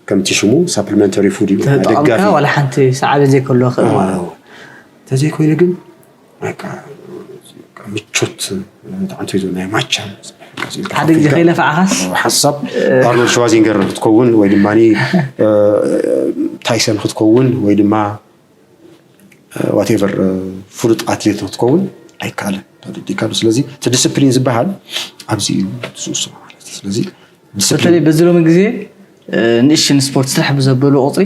ከምቲ ሽሙ ሳፕሊመንተሪ ፉድ እዩ። ተጠቐምካ ደጋፊ ዋላ ሓንቲ ሰዓቢ ዘይከሎ ክእል ማለት ተዘይኮይነ ግን በቃ ምቾት ብጣዕሚ ናይ ማቻ ሓደ ግዜ ከይለፋዕኻስ ሓሳብ ኣርኖልድ ሽዋዚንገር ክትከውን ወይ ድማ ታይሰን ክትከውን ወይ ድማ ዋቴቨር ፍሉጥ ኣትሌት ክትከውን ኣይከኣልን። ተረዲእካ ዶ? ስለዚ እቲ ዲስፕሊን ዝበሃል ኣብዚ እዩ ዝውስኖ ማለት እዩ። ስለዚ ዲስፕሊን በተለይ በዚ ሎሚ ግዜ ንእሽን ስፖርት ስራሕ ብዘበሉ ቁፅሪ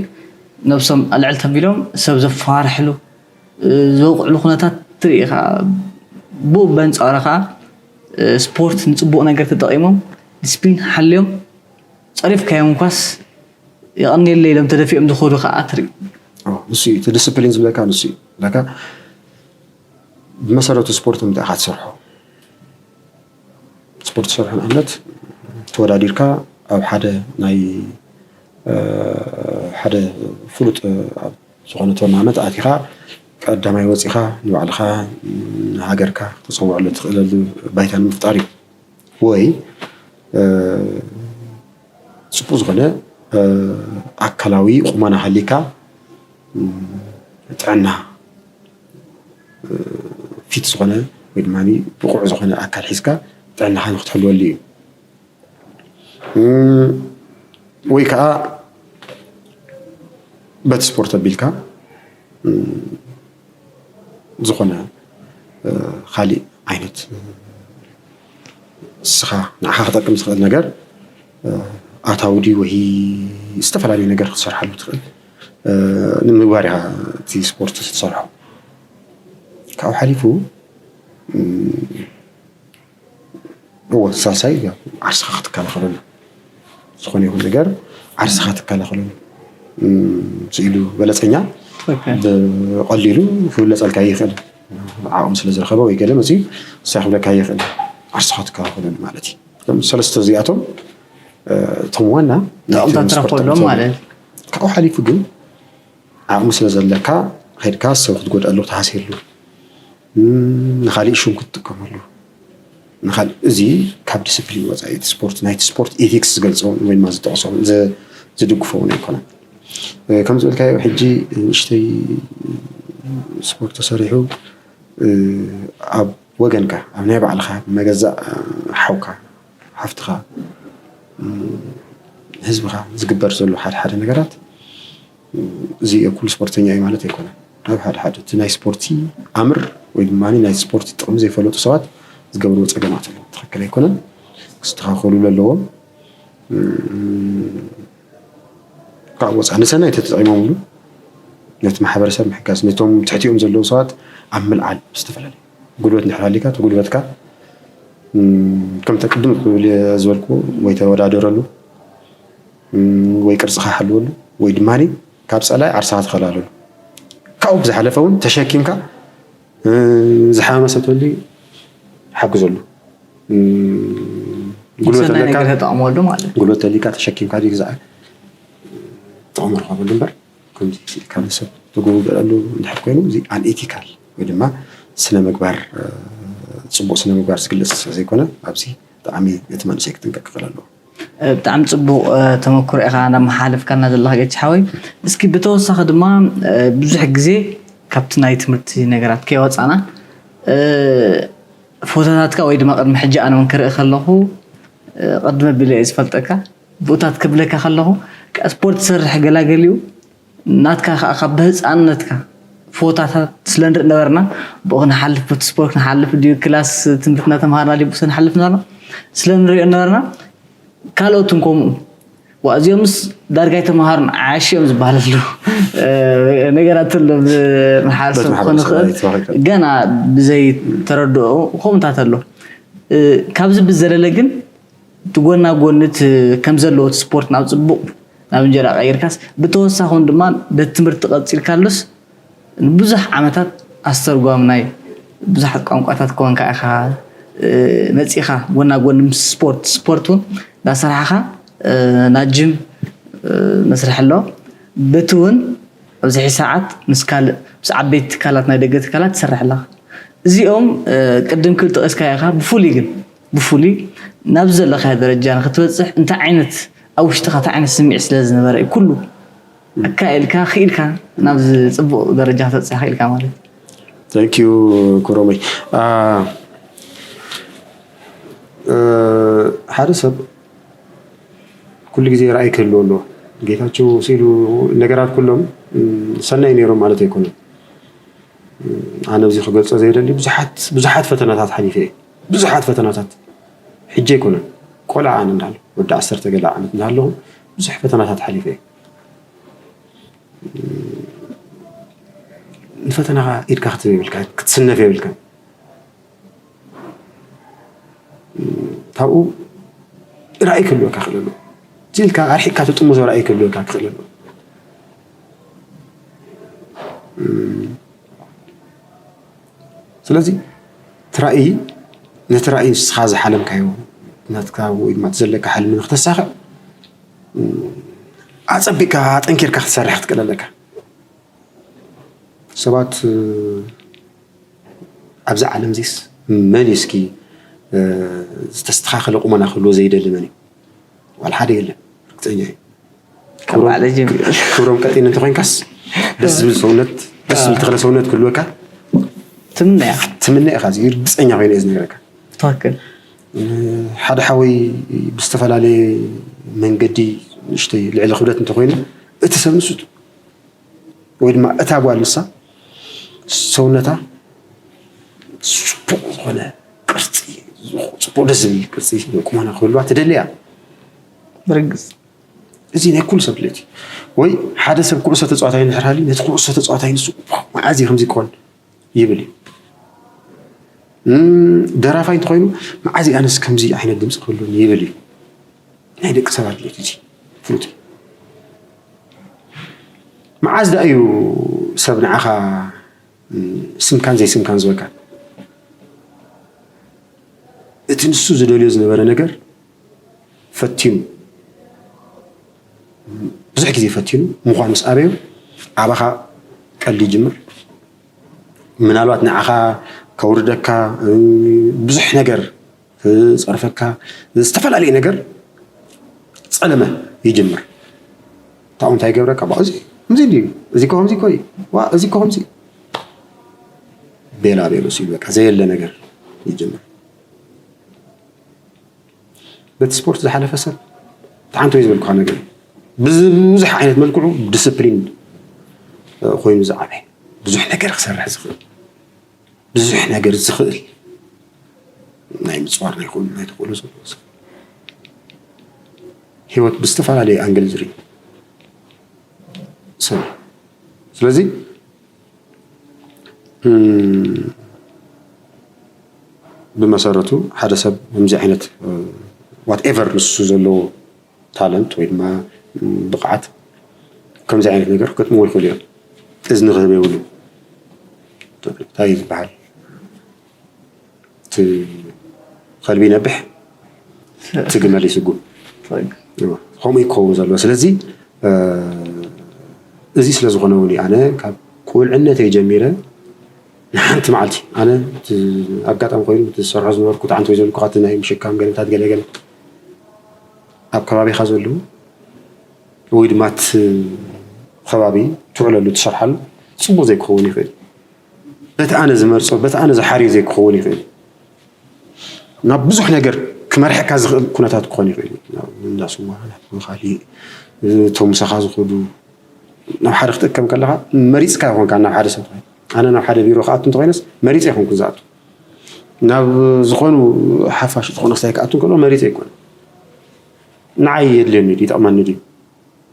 ነብሶም ኣልዕል ተቢሎም ሰብ ዘፋርሕሉ ዘውቅዕሉ ኩነታት ትርኢ ኢኻ። ብኡ በንፃሩ ከዓ ስፖርት ንፅቡቅ ነገር ተጠቂሞም ዲስፕሊን ሓልዮም ፀሪፍካዮም እንኳስ የቐንየለ ኢሎም ተደፊኦም ዝኸዱ ከዓ ትርኢ። ንሱ እዩ እቲ ዲስፕሊን ዝብለካ ንሱ እዩ። ብመሰረቱ ስፖርት እንታይ ኢኻ ትሰርሖ? ስፖርት ትሰርሖ ንኣብነት ተወዳዲርካ ኣብ ሓደ ናይ ሓደ ፍሉጥ ዝኾነ ቶርናመንት ኣቲኻ ቀዳማይ ወፂኻ ንባዕልኻ ንሃገርካ ተፀውዐሉ ትኽእለሉ ባይታ ንምፍጣር እዩ። ወይ ፅቡቅ ዝኾነ ኣካላዊ ቁመና ሃሊካ ጥዕና ፊት ዝኾነ ወይ ድማ ብቑዕ ዝኾነ ኣካል ሒዝካ ጥዕናኻ ንክትሕልወሉ እዩ። ወይ ከዓ በቲ ስፖርት ኣቢልካ ዝኾነ ካሊእ ዓይነት እስኻ ንዓኻ ክጠቅም ዝኽእል ነገር ኣታውዲ ወይ ዝተፈላለዩ ነገር ክትሰርሓሉ ትኽእል ንምግባር ኢኻ እቲ ስፖርት ክትሰርሖ። ካብኡ ሓሊፉ እዎ ሳልሳይ ዓርስኻ ክትከላኸለሉ ዝኾነ ይኹን ነገር ዓርስኻ ትከላኸለሉ ስኢሉ በለፀኛ ብቐሊሉ ክብለፀልካ ይኽእል። ዓቕሚ ስለ ዝረኸበ ወይ ገለ መፅዩ ንሳ ክብለካ ይኽእል። ዓርስኻ ትከላኸለሉ ማለት እዩ። ሰለስተ እዚኣቶም እቶም ዋና ጠቕምታት ትረኽበሎም ማለት ካብኡ ሓሊፉ ግን ዓቕሚ ስለ ዘለካ ከድካ ሰብ ክትጎድኣሉ ክትሃስየሉ ንካሊእ ሽም ክትጥቀመሉ እዚ ካብ ዲስፕሊን ወፃኢ ስፖርት ናይቲ ስፖርት ኤቲክስ ዝገልፆ ወይ ድማ ዝጠቕሶ ዝድግፎ እውን ኣይኮነን። ከም ዝበልካዮ ሕጂ ንእሽተይ ስፖርት ተሰሪሑ ኣብ ወገንካ ኣብ ናይ ባዕልኻ መገዛእ ሓውካ ሓፍትኻ ህዝብኻ ዝግበር ዘሎ ሓደ ሓደ ነገራት እዚ ኩሉ ስፖርተኛ እዩ ማለት ኣይኮነን። ኣብ ሓደ ሓደ እቲ ናይ ስፖርቲ ኣምር ወይ ድማ ናይ ስፖርቲ ጥቕሚ ዘይፈለጡ ሰባት ዝገብርዎ ፀገማት ኣሎ። ትኽክል ኣይኮነን፣ ክስተኻኸሉ ኣለዎም። ካብ ወፃ ንሰናይ ተጠቂሞምሉ ነቲ ማሕበረሰብ ምሕጋዝ ነቶም ትሕቲኦም ዘለዉ ሰባት ኣብ ምልዓል ዝተፈላለዩ ጉልበት እንድሕር ሃሊካ እቲ ጉልበትካ ከምተ ቅድም ክብል ዝበልኩ ወይ ተወዳደረሉ ወይ ቅርፅኻ ሓልወሉ ወይ ድማ ካብ ፀላይ ዓርሳኻ ተኸላለሉ። ካብኡ ብዝሓለፈ እውን ተሸኪምካ ዝሓመመ ሰብ ተልዩ ሓግዘሉ። ጉልበት ኣለካ ተጠቕመሉ ማለት ጉልበት ተልካ ተሸኪምካ ግዛዕ ጥቕሚ ረኸበሉ እምበር ከምዚ ኢልካ ንሰብ ትጉብበለሉ እንድሕር ኮይኑ እዚ ኣንኤቲካል ወይ ድማ ስነ ምግባር ፅቡቅ ስነ ምግባር ዝግለፅ ዘይኮነ ኣብዚ ብጣዕሚ እቲ መንእሰይ ክትንቀቅ ክኽእል ኣለዎ። ብጣዕሚ ፅቡቅ ተመክሮ ኢኻ እናመሓለፍካና ዘለኻ ገች ሓወይ። እስኪ ብተወሳኺ ድማ ብዙሕ ግዜ ካብቲ ናይ ትምህርቲ ነገራት ከይወፃና ፎቶታትካ ወይ ድማ ቅድሚ ሕጂ ኣነ እውን ክርኢ ከለኹ ቅድሚ ቢለ እየ ዝፈልጠካ ብኡታት ክብለካ ከለኹ ስፖርት ትሰርሕ ገላገሊኡ ናትካ ከዓ ካብ ብህፃንነትካ ፎታታት ስለ ንርኢ ነበርና ብኡ ክንሓልፍ ብቲ ስፖርት ክንሓልፍ ድዩ ክላስ ትምህርትና ተምሃርና ድዩ ብኡ ክንሓልፍ ነበርና ስለ ንሪኦ ነበርና ካልኦትን ከምኡ ዋ እዚኦምስ ዳርጋይ ተምሃሩን ዓሽ እዮም ዝበሃል ኣሎ ነገራት ኣሎ ብመሓረሰብ ክኾን ይኽእል ገና ብዘይ ተረድኦ ከምታት ኣሎ ካብዚ ብዘለለ ግን እቲ ጎና ጎኒ እቲ ከም ዘለዎ እቲ ስፖርት ናብ ፅቡቕ ናብ እንጀራ ቀይርካስ ብተወሳኺ እውን ድማ በቲ ትምህርቲ ቀፂልካሉስ ንብዙሕ ዓመታት ኣስተርጓሚ ናይ ብዙሓት ቋንቋታት ኮንካ ኢኻ መፂኻ ጎና ጎኒ ምስ ስፖርት ስፖርት እውን እንዳሰራሕኻ ናብ ጅም መስርሕ ኣሎ በቲ እውን ኣብዚ ሕዚ ሰዓት ምስ ካልእ ምስ ዓበይቲ ትካላት ናይ ደገ ትካላት ትሰርሕ ኣለኻ እዚኦም ቅድም ክብል ጠቐስካዮ ኢኻ ብፍሉይ ግን ብፍሉይ ናብዚ ዘለኻዮ ደረጃ ንክትበፅሕ እንታይ ዓይነት ኣብ ውሽጥኻ እንታይ ዓይነት ስምዒት ስለ ዝነበረ እዩ ኩሉ ኣካኢልካ ክኢልካ ናብዚ ፅቡቕ ደረጃ ክትበፅሕ ክኢልካ ማለት እዩ። Thank you ክብሮመይ። ሓደ ሰብ ኩሉ ግዜ ራእይ ክህልዎ ኣለዎ። ጌታቸው ስኢሉ ነገራት ኩሎም ሰናይ ነይሮም ማለት ኣይኮነን። ኣነ ኣብዚ ክገልፆ ዘይደሊ ብዙሓት ብዙሓት ፈተናታት ሓሊፈ እየ። ብዙሓት ፈተናታት ሕጂ ኣይኮነን ቆልዓ ኣነ እንዳለ ወዲ ዓሰርተ ገለ ዓመት እንዳለኹ ብዙሕ ፈተናታት ሓሊፈ እየ። ንፈተናኻ ኢድካ ክትህብ የብልካ ክትስነፍ የብልካ ካብኡ ራእይ ክህልወካ ክእል ኣሎ እዚ ኢልካ ኣርሒቅካ ትጥምዞ ራእይ ክህልወካ ክእል ኣሎ ስለዚ እቲ ራእይ ነቲ ራእይ ንስኻ ዝሓለምካዮ ናትካ ወይ ድማ ዘለካ ሕልሚ ንክተሳኽዕ ኣፀቢቅካ ኣጠንኪርካ ክትሰርሕ ክትክእል ኣለካ ሰባት ኣብዚ ዓለም ዚስ መን እዩ እስኪ ዝተስተኻኸለ ቁመና ክህልዎ ዘይደሊ መን እዩ ዋላ ሓደ የለን ርግፀኛ እዩ ክብሮም ቀጢን እንተኮይንካስ ደስ ዝብል ሰውነት ደስ ዝብል ተክለ ሰውነት ክህልወካ ትምነያ ትምነ ኢኻ እዚ ርግፀኛ ኮይነ እየ ዝነግረካ ትክክል ሓደ ሓወይ ብዝተፈላለየ መንገዲ ንእሽተይ ልዕሊ ክብደት እንተኮይኑ እቲ ሰብ ንሱ ወይ ድማ እታ ጓል ንሳ ሰውነታ ፅቡቕ ዝኾነ ቅርፂ ፅቡቕ ደስ ዝብል ቅርፂ ቁመና ክህልዋ ትደልያ ብርግፅ እዚ ናይ ኩሉ ሰብ ድሌት እዩ ወይ ሓደ ሰብ ኩዕሶ ተፃዋታይ እንድሕር ሃልዩ ነቲ ኩዕሶ ተፃዋታይ ንሱ መዓዝ እዩ ከምዚ ክኾን ይብል እዩ ደራፋይ እንተኮይኑ መዓዝ ኣነስ ከምዚ ዓይነት ድምፂ ክህሉኒ ይብል እዩ ናይ ደቂ ሰባት ድሌት እዚ ፍሉጥ እዩ መዓዝ ዳ እዩ ሰብ ንዓኻ ስምካን ዘይስምካን ዝበካ እቲ ንሱ ዝደልዮ ዝነበረ ነገር ፈቲኑ ብዙሕ ግዜ ፈቲኑ ምዃን ምስ ኣበዮ ኣባኻ ቀልዲ ይጅምር ምናልባት ንዓኻ ከውርደካ ብዙሕ ነገር ዝፀርፈካ ዝተፈላለየ ነገር ፀለመ ይጅምር ታኡ እንታይ ይገብረካ ባ እዚ ከምዚ እንዲዩ እዚ ኮ ከምዚ ኮ ዋ እዚ ኮ ከምዚ ቤላ ቤሎ ሲሉ በቃ ዘየለ ነገር ይጅምር በቲ ስፖርት ዝሓለፈ ሰብ ተሓንቶ እዩ ዝበልኩካ ነገር ብብዙሕ ዓይነት መልክዑ ዲስፕሊን ኮይኑ ዝዓበ ብዙሕ ነገር ክሰርሕ ዝኽእል ብዙሕ ነገር ዝኽእል ናይ ምፅዋር ናይ ክእሉ ናይ ተኽእሎ ዘለዎ ሰብ ህይወት ብዝተፈላለየ ኣንግል ዝርኢ ሰብ ስለዚ ብመሰረቱ ሓደ ሰብ ከምዚ ዓይነት ዋትኤቨር ንሱ ዘለዎ ታለንት ወይ ድማ ብቕዓት ከምዚ ዓይነት ነገር ክገጥምዎ ይኽእሉ እዮም። እዝኒ ክህብ የብሉ እንታይ ዝበሃል እቲ ከልቢ ይነብሕ እቲ ግመል ይስጉም። ከምኡ ይከውን ዘለዎ ስለዚ እዚ ስለ ዝኾነ እውን ኣነ ካብ ቁልዕነተይ ጀሚረ ንሓንቲ መዓልቲ ኣነ ኣጋጣሚ ኮይኑ ትሰርሖ ዝነበርኩ ተዓንተ ወይ ዘልኩ ካቲ ናይ ምሽካም ገለታት ገለገለ ኣብ ከባቢኻ ዘለዉ ወይ ድማ እቲ ከባቢ ትውዕለሉ ትሰርሓሉ ፅቡቅ ዘይክኸውን ይኽእል በቲ ኣነ ዝመርፆ በቲ ኣነ ዝሓርዮ ዘይክኸውን ይኽእል ናብ ብዙሕ ነገር ክመርሐካ ዝኽእል ኩነታት ክኾን ይኽእል እንዳስዋ ካሊእ እቶም ምሳኻ ዝኸዱ ናብ ሓደ ክትእከብ ከለኻ መሪፅካ ይኾንካ ናብ ሓደ ሰብ ኣነ ናብ ሓደ ቢሮ ክኣቱ እንተኮይነስ መሪፀ ይኾንኩ ዝኣቱ ናብ ዝኾኑ ሓፋሽ ዝኾነ ክሳይ ክኣቱ ከሎ መሪፀ ይኮን ንዓይ የድልየኒ ድዩ ይጠቕመኒ ድዩ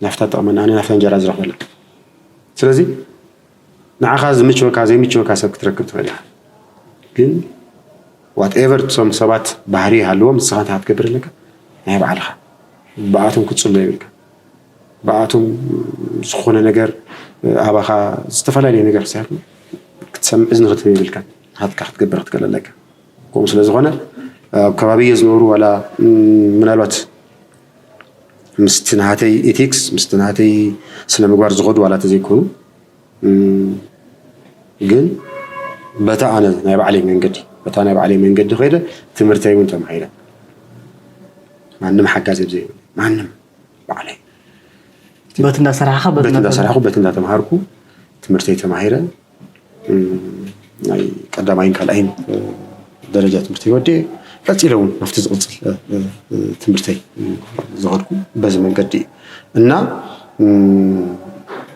ናፍታ ትጠቕመኒ ኣነ ናፍታ እንጀራ ዝረኽበላ ስለዚ ንዓኻ ዝምችወካ ዘይምችወካ ሰብ ክትረክብ ትኽእል ኢኻ ግን ዋትኤቨር እቶም ሰባት ባህሪ ይሃልዎም ንስኻ እንታይ ክትገብር ኣለካ ናይ ባዕልኻ ብኣቶም ክትፅሎ የብልካ ብኣቶም ዝኾነ ነገር ኣባኻ ዝተፈላለየ ነገር ክሳያት ክትሰምዕ እዝኒ ክትህብ የብልካ ሃትካ ክትገብር ክትክእል ኣለካ ከምኡ ስለ ዝኾነ ኣብ ከባቢ እየ ዝነብሩ ዋላ ምናልባት ምስቲ ናሃተይ ኤቲክስ ምስቲ ናሃተይ ስነ ምግባር ዝኸዱ ዋላ ተዘይኮኑ ግን በታ ኣነ ናይ ባዕለይ መንገዲ በታ ናይ ባዕለይ መንገዲ ከይደ ትምህርተይ እውን ተማሂረ ማንም ሓጋዝ ዘይብለ ማንም ባዕለይ በቲ እንዳሰራሕኻ በቲ በቲ እንዳሰራሕኩ በቲ እንዳተምሃርኩ ትምህርተይ ተማሂረ ናይ ቀዳማይን ካልኣይን ደረጃ ትምህርተይ ወዲኤ ቀፂለ እውን ናብቲ ዝቕፅል ትምህርተይ ዝኸድኩ በዚ መንገዲ እዩ እና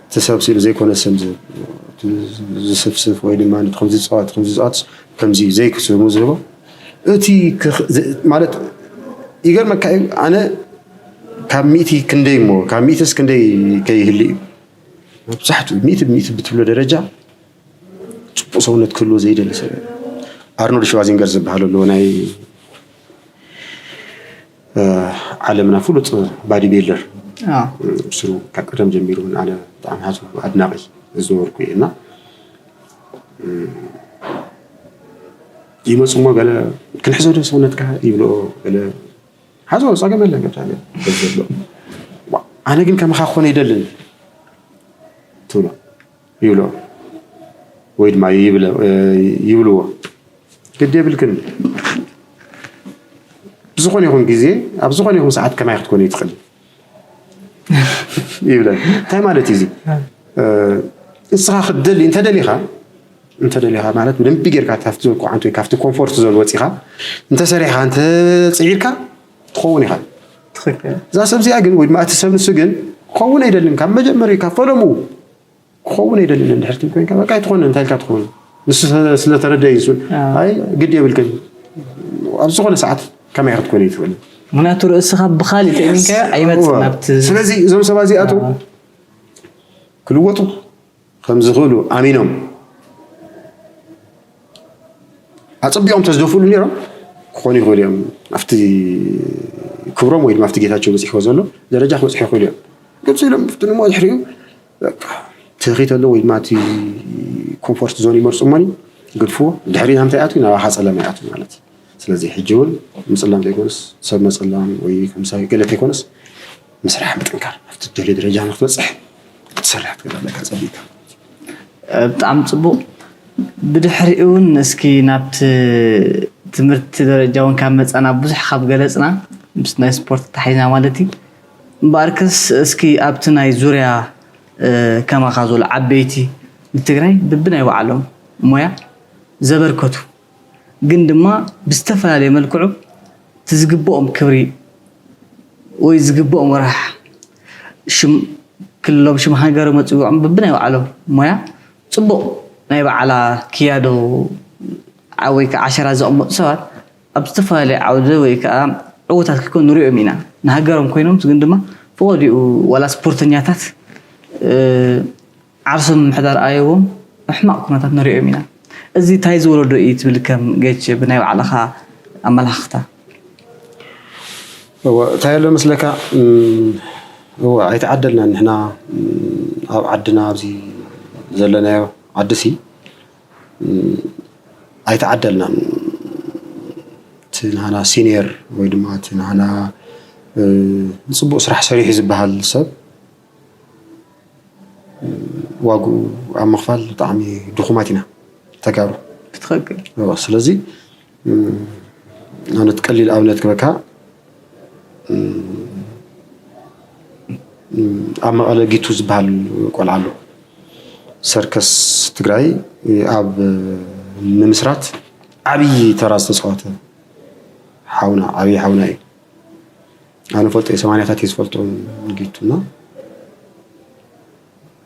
እቲ ሰብ ስኢሉ ዘይኮነ ስም ዝስፍስፍ ወይ ድማ ከምዚ ዝፀዋት ከምዚ ዝፀዋት ከምዚ ዘይክስሙ ዝህቦ እቲ ማለት ይገርመካ እዩ ኣነ ካብ ሚእቲ ክንደይ እሞ ካብ ሚእትስ ክንደይ ከይህሉ እዩ መብዛሕትኡ ሚእቲ ብሚእቲ ብትብሎ ደረጃ ፅቡቅ ሰውነት ክህልዎ ዘይደሊ ሰብ ኣርኖልድ ሽዋዚንገር ዝበሃል ኣለዎ ናይ ዓለምና ፍሉጥ ባዲ ቢልደር ስሩ ካብ ቀደም ጀሚሩ ኣነ ብጣዕሚ ሃቱ ኣድናቂ ዝነበርኩ እዩ እና ይመፁ እሞ ገለ ክንሕዞ ዶ ሰውነትካ ይብልኦ ገለ ሓዞ ፀገም የለን ገብታ ዘሎ ኣነ ግን ከመኻ ክኾነ ይደልን ትብሎ ይብሎ ወይ ድማ ይብልዎ ግድ የብልክን ብዝኾነ ይኹን ግዜ ኣብ ዝኾነ ይኹን ሰዓት ከማይ ክትኮነ ይትኽእል ይብለ እንታይ ማለት እዩ ንስኻ ክትደሊ እንተደሊኻ እንተደሊኻ ማለት ብደንቢ ጌርካ ካብቲ ዘልኩ ዓንቶ ካብቲ ኮንፎርት ዞን ወፂኻ እንተሰሪሕኻ እንተፅዒርካ ትኸውን ኢኻ እዛ ሰብ እዚኣ ግን ወይ ድማ እቲ ሰብ ንሱ ግን ክኸውን ኣይደልን ካብ መጀመርያ ካብ ፈለሙ ክኸውን ኣይደልን እንድሕር ትብል ኮይንካ በቃ ኣይትኾነ እንታይ ኢልካ ትኸውን ንሱ ስለተረደ እዩ እሱን ኣይ ግድ የብልክን ኣብ ዝኾነ ሰዓት ከመይ ክትኮነ ይትኽእል ምክንያቱ ርእስኻ ብኻሊእ ተእሚንካዮ ኣይመፅእ ናብቲ ስለዚ እዞም ሰባት እዚኣቶም ክልወጡ ከም ዝኽእሉ ኣሚኖም ኣፀቢቖም ተዝደፍእሉ ነይሮም ክኾኑ ይኽእሉ እዮም ኣብቲ ክብሮም ወይ ድማ ኣብቲ ጌታቸው በፂሕዎ ዘሎ ደረጃ ክበፅሑ ይኽእሉ እዮም ግብፂ ኢሎም ፍትንሞ ድሕሪኡ ትኺት ኣሎ ወይ ድማ እቲ ኮንፎርት ዞን ይመርፁ እሞኒ ግድፍዎ ድሕሪ ናምታይ ኣትዩ ናባኻ ፀለማ ይኣትዩ ማለት እዩ ስለዚ ሕጂ እውን ምፅላም ዘይኮነስ ሰብ መፅላም ወይ ከምሳሌ ገለ ተይኮነስ ምስራሕ ምጥንካር ኣብቲ ትደልዮ ደረጃ ንክትበፅሕ ክትሰርሕ ክትገብር ኣለካ ፀሊእካ ብጣዕሚ ፅቡቅ ብድሕሪኡ እውን እስኪ ናብቲ ትምህርቲ ደረጃ እውን ካብ መፃና ብዙሕ ካብ ገለፅና ምስ ናይ ስፖርት ተሓይና ማለት እዩ እምበኣርከስ እስኪ ኣብቲ ናይ ዙርያ ከማኻ ዝበሉ ዓበይቲ ንትግራይ ብብናይ ባዕሎም ሞያ ዘበርከቱ ግን ድማ ብዝተፈላለየ መልክዑ እቲ ዝግብኦም ክብሪ ወይ ዝግብኦም ወርሕ ሽም ክልሎም ሽም ሃገር መፅውዖም ብብናይ ባዕሎም ሞያ ፅቡቕ ናይ በዓላ ክያዶ ወይ ከዓ ዓሸራ ዘቐመጡ ሰባት ኣብ ዝተፈላለየ ዓውዲ ወይ ከዓ ዕውታት ክኮኑ ንሪኦም ኢና ንሃገሮም ኮይኖም ግን ድማ ፈቐዲኡ ዋላ ስፖርተኛታት ዓርሶም ምሕዳር ኣየዎም ሕማቕ ኩነታት ንሪኦም ኢና እዚ እንታይ ዝወለዶ እዩ ትብል ከም ጌች ብናይ ባዕልኻ ኣመላኽታ? እወ፣ እንታይ ኣሎ መስለካ? እም፣ እወ፣ ኣይተዓደልናን ንሕና፣ እም፣ ኣብ ዓድና ኣብዚ ዘለናዮ ዓድሲ፣ እም፣ ኣይተዓደልናን። እቲ ንሃና ሲኒየር ወይ ድማ እቲ ንሃና፣ እ፣ ጽቡቕ ስራሕ ሰሪሑ ዝበሃል ሰብ ዋግኡ ኣብ ምኽፋል ብጣዕሚ ድኹማት ኢና ተጋሩ። ብትኽክል። እወ፣ ስለዚ፣ እም፣ ኣብነት ቀሊል ኣብነት ክበካ፣ እም፣ እም፣ ኣብ መቐለ ጊቱ ዝበሃል ቆልዓ ኣሎ። ሰርከስ ትግራይ ኣብ ንምስራት ዓብዪ ተራ ዝተፃወተ ሓውና፣ ዓብዪ ሓውና እዩ። ኣነ ፈልጦ፣ ሰማንያታት እየ ዝፈልጦ ጊቱ። እና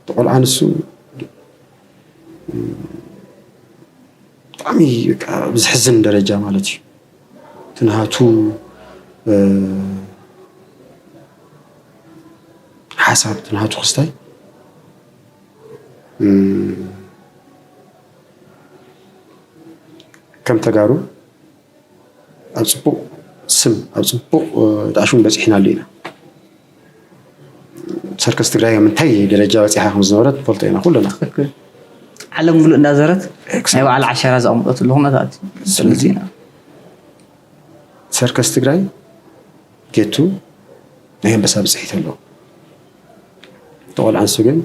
እቲ ቆልዓ ንሱ ብጣዕሚ በቃ ብዝሕዝን ደረጃ ማለት እዩ። እቲ ናቱ፣ እ፣ ሓሳብ፣ እቲ ናቱ ክስታይ፣ እ፣ ከም ተጋሩ ኣብ ጽቡቕ ስም፣ ኣብ ጽቡቕ፣ እ፣ ጣዕሹም በጺሕናሉ ኢና። ሰርከስ ትግራይ ኣብ ምንታይ ደረጃ በጺሓ ከም ዝነበረት ንፈልጦ ኢና ኩልና። ትኽክል። ዓለም ሙሉእ እንዳዘረት ናይ ባዕላ ዓሻራ ዘቐምጠትሉ ኩነታት እዩ። ስለዚ ሰርከስ ትግራይ ጌቱ ናይ ኣንበሳ ብጽሒት ኣለዎ። እቲ ቆልዓ ንሱ ግን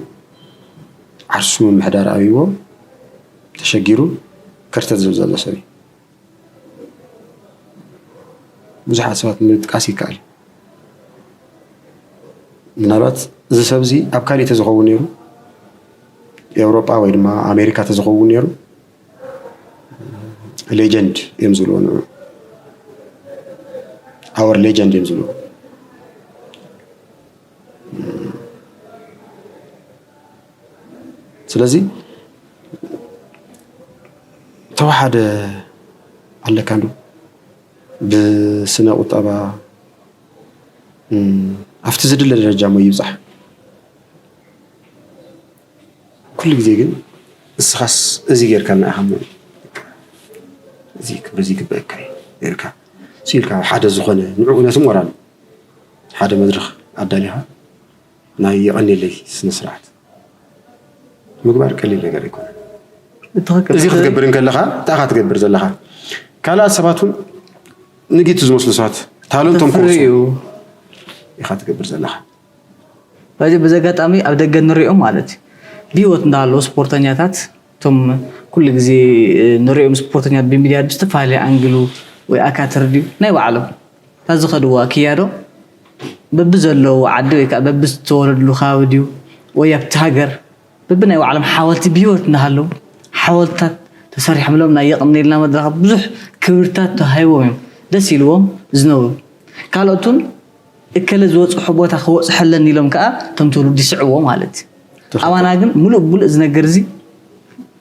ዓርሱ ምምሕዳር ኣብይዎ ተሸጊሩ ከርተት ዝብል ዘሎ ሰብ እዩ። ብዙሓት ሰባት ምጥቃስ ይከኣል። ምናልባት እዚ ሰብ እዚ ኣብ ካሊእ ተዝኸውን ነይሩ፣ ኤውሮጳ ወይ ድማ ኣሜሪካ ተዝኸውን ነይሩ፣ ሌጀንድ እዮም ዝብልዎ ንዑ። ኣወር ሌጀንድ እዮም ዝብልዎ። ስለዚ ተወሓደ ኣለካ ዶ ብስነ ቁጠባ፣ እም፣ ኣብቲ ዝድለ ደረጃ እሞ ይብጻሕ። ኩሉ ግዜ ግን እስኻስ እዚ ጌርካ ንኣኻ እሞ እዚ ክብሪ እዚ ይግበአካ እዩ ጌርካ ሲልካ ሓደ ዝኾነ ንዕኡ ነቲ ሞራል ሓደ መድረኽ ኣዳሊኻ ናይ የቐንየለይ ስነ ስርዓት ምግባር ቀሊል ነገር ኣይኮነን። ብትኽክል። እዚ ክትገብር እንከለኻ እንታይ ኢኻ ትገብር ዘለኻ? ካልኣት ሰባት እውን ንጊቱ ዝመስሉ ሰባት ታለንቶም ተፍሪ ከውፅኡ እዩ። ኢኻ ትገብር ዘለኻ። በዚ በዚ ኣጋጣሚ ኣብ ደገ ንሪኦም ማለት እዩ ብህይወት እንዳሃለዉ ስፖርተኛታት እቶም ኩሉ ግዜ ንሪኦም ስፖርተኛታት ብሚድያ ብዝተፈላለየ ኣንግሉ ወይ ኣካትር ድዩ ናይ ባዕሎም እታ ዝኸድዋ ክያዶ በብዘለዉ ዓዲ ወይ ከዓ በብዝተወለድሉ ከባቢ ድዩ ወይ ኣብቲ ሃገር በብናይ ባዕሎም ሓወልቲ ብህይወት እንዳሃለዉ ሓወልትታት ተሰሪሖምሎም ናይ የቕንየልና መድረኻት ብዙሕ ክብርታት ተዋሂቦም እዮም ደስ ኢልዎም ዝነብሩ። ካልኦት እውን እከለ ዝበፅሖ ቦታ ክበፅሐለን ኢሎም ከዓ እቶም ትውልዲ ይስዕብዎ ማለት እዩ። ኣባና ግን ሙሉእ ብሙሉእ እዚ ነገር እዚ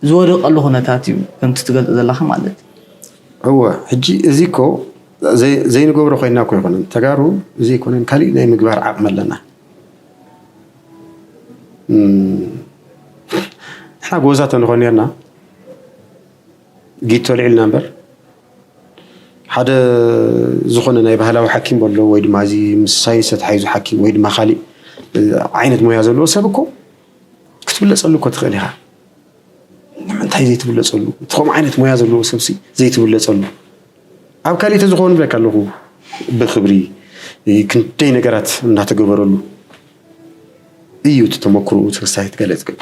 ዝወደቀሉ ኩነታት እዩ ከምቲ ትገልፆ ዘለካ ማለት እዩ። እወ፣ ሕጂ እዚ እኮ ዘይ- ዘይንገብሮ ኮይና እኮ ኣይኮነን። ተጋሩ እዚ ኣይኮነን፣ ካሊእ ናይ ምግባር ዓቕሚ ኣለና። እም፣ ንሕና ጎበዛት እንኾን ነርና ጊቶ ልዕልና እምበር ሓደ ዝኾነ ናይ ባህላዊ ሓኪም በሎ ወይ ድማ እዚ ምስ ሳይንስ ተተሓይዙ ሓኪም ወይ ድማ ካሊእ፣ እ፣ ዓይነት ሞያ ዘለዎ ሰብ እኮ ክትብለፀሉ እኮ ትኽእል ኢኻ። ንምንታይ ዘይትብለፀሉ? እቲ ከምኡ ዓይነት ሞያ ዘለዎ ሰብሲ ዘይትብለፀሉ? ኣብ ካሊእ ተዝኾኑ ብለካ ኣለኹ ብኽብሪ ክንደይ ነገራት እናተገበረሉ እዩ እቲ ተመክሮኡ ተስታይ ትገለፅ። ግን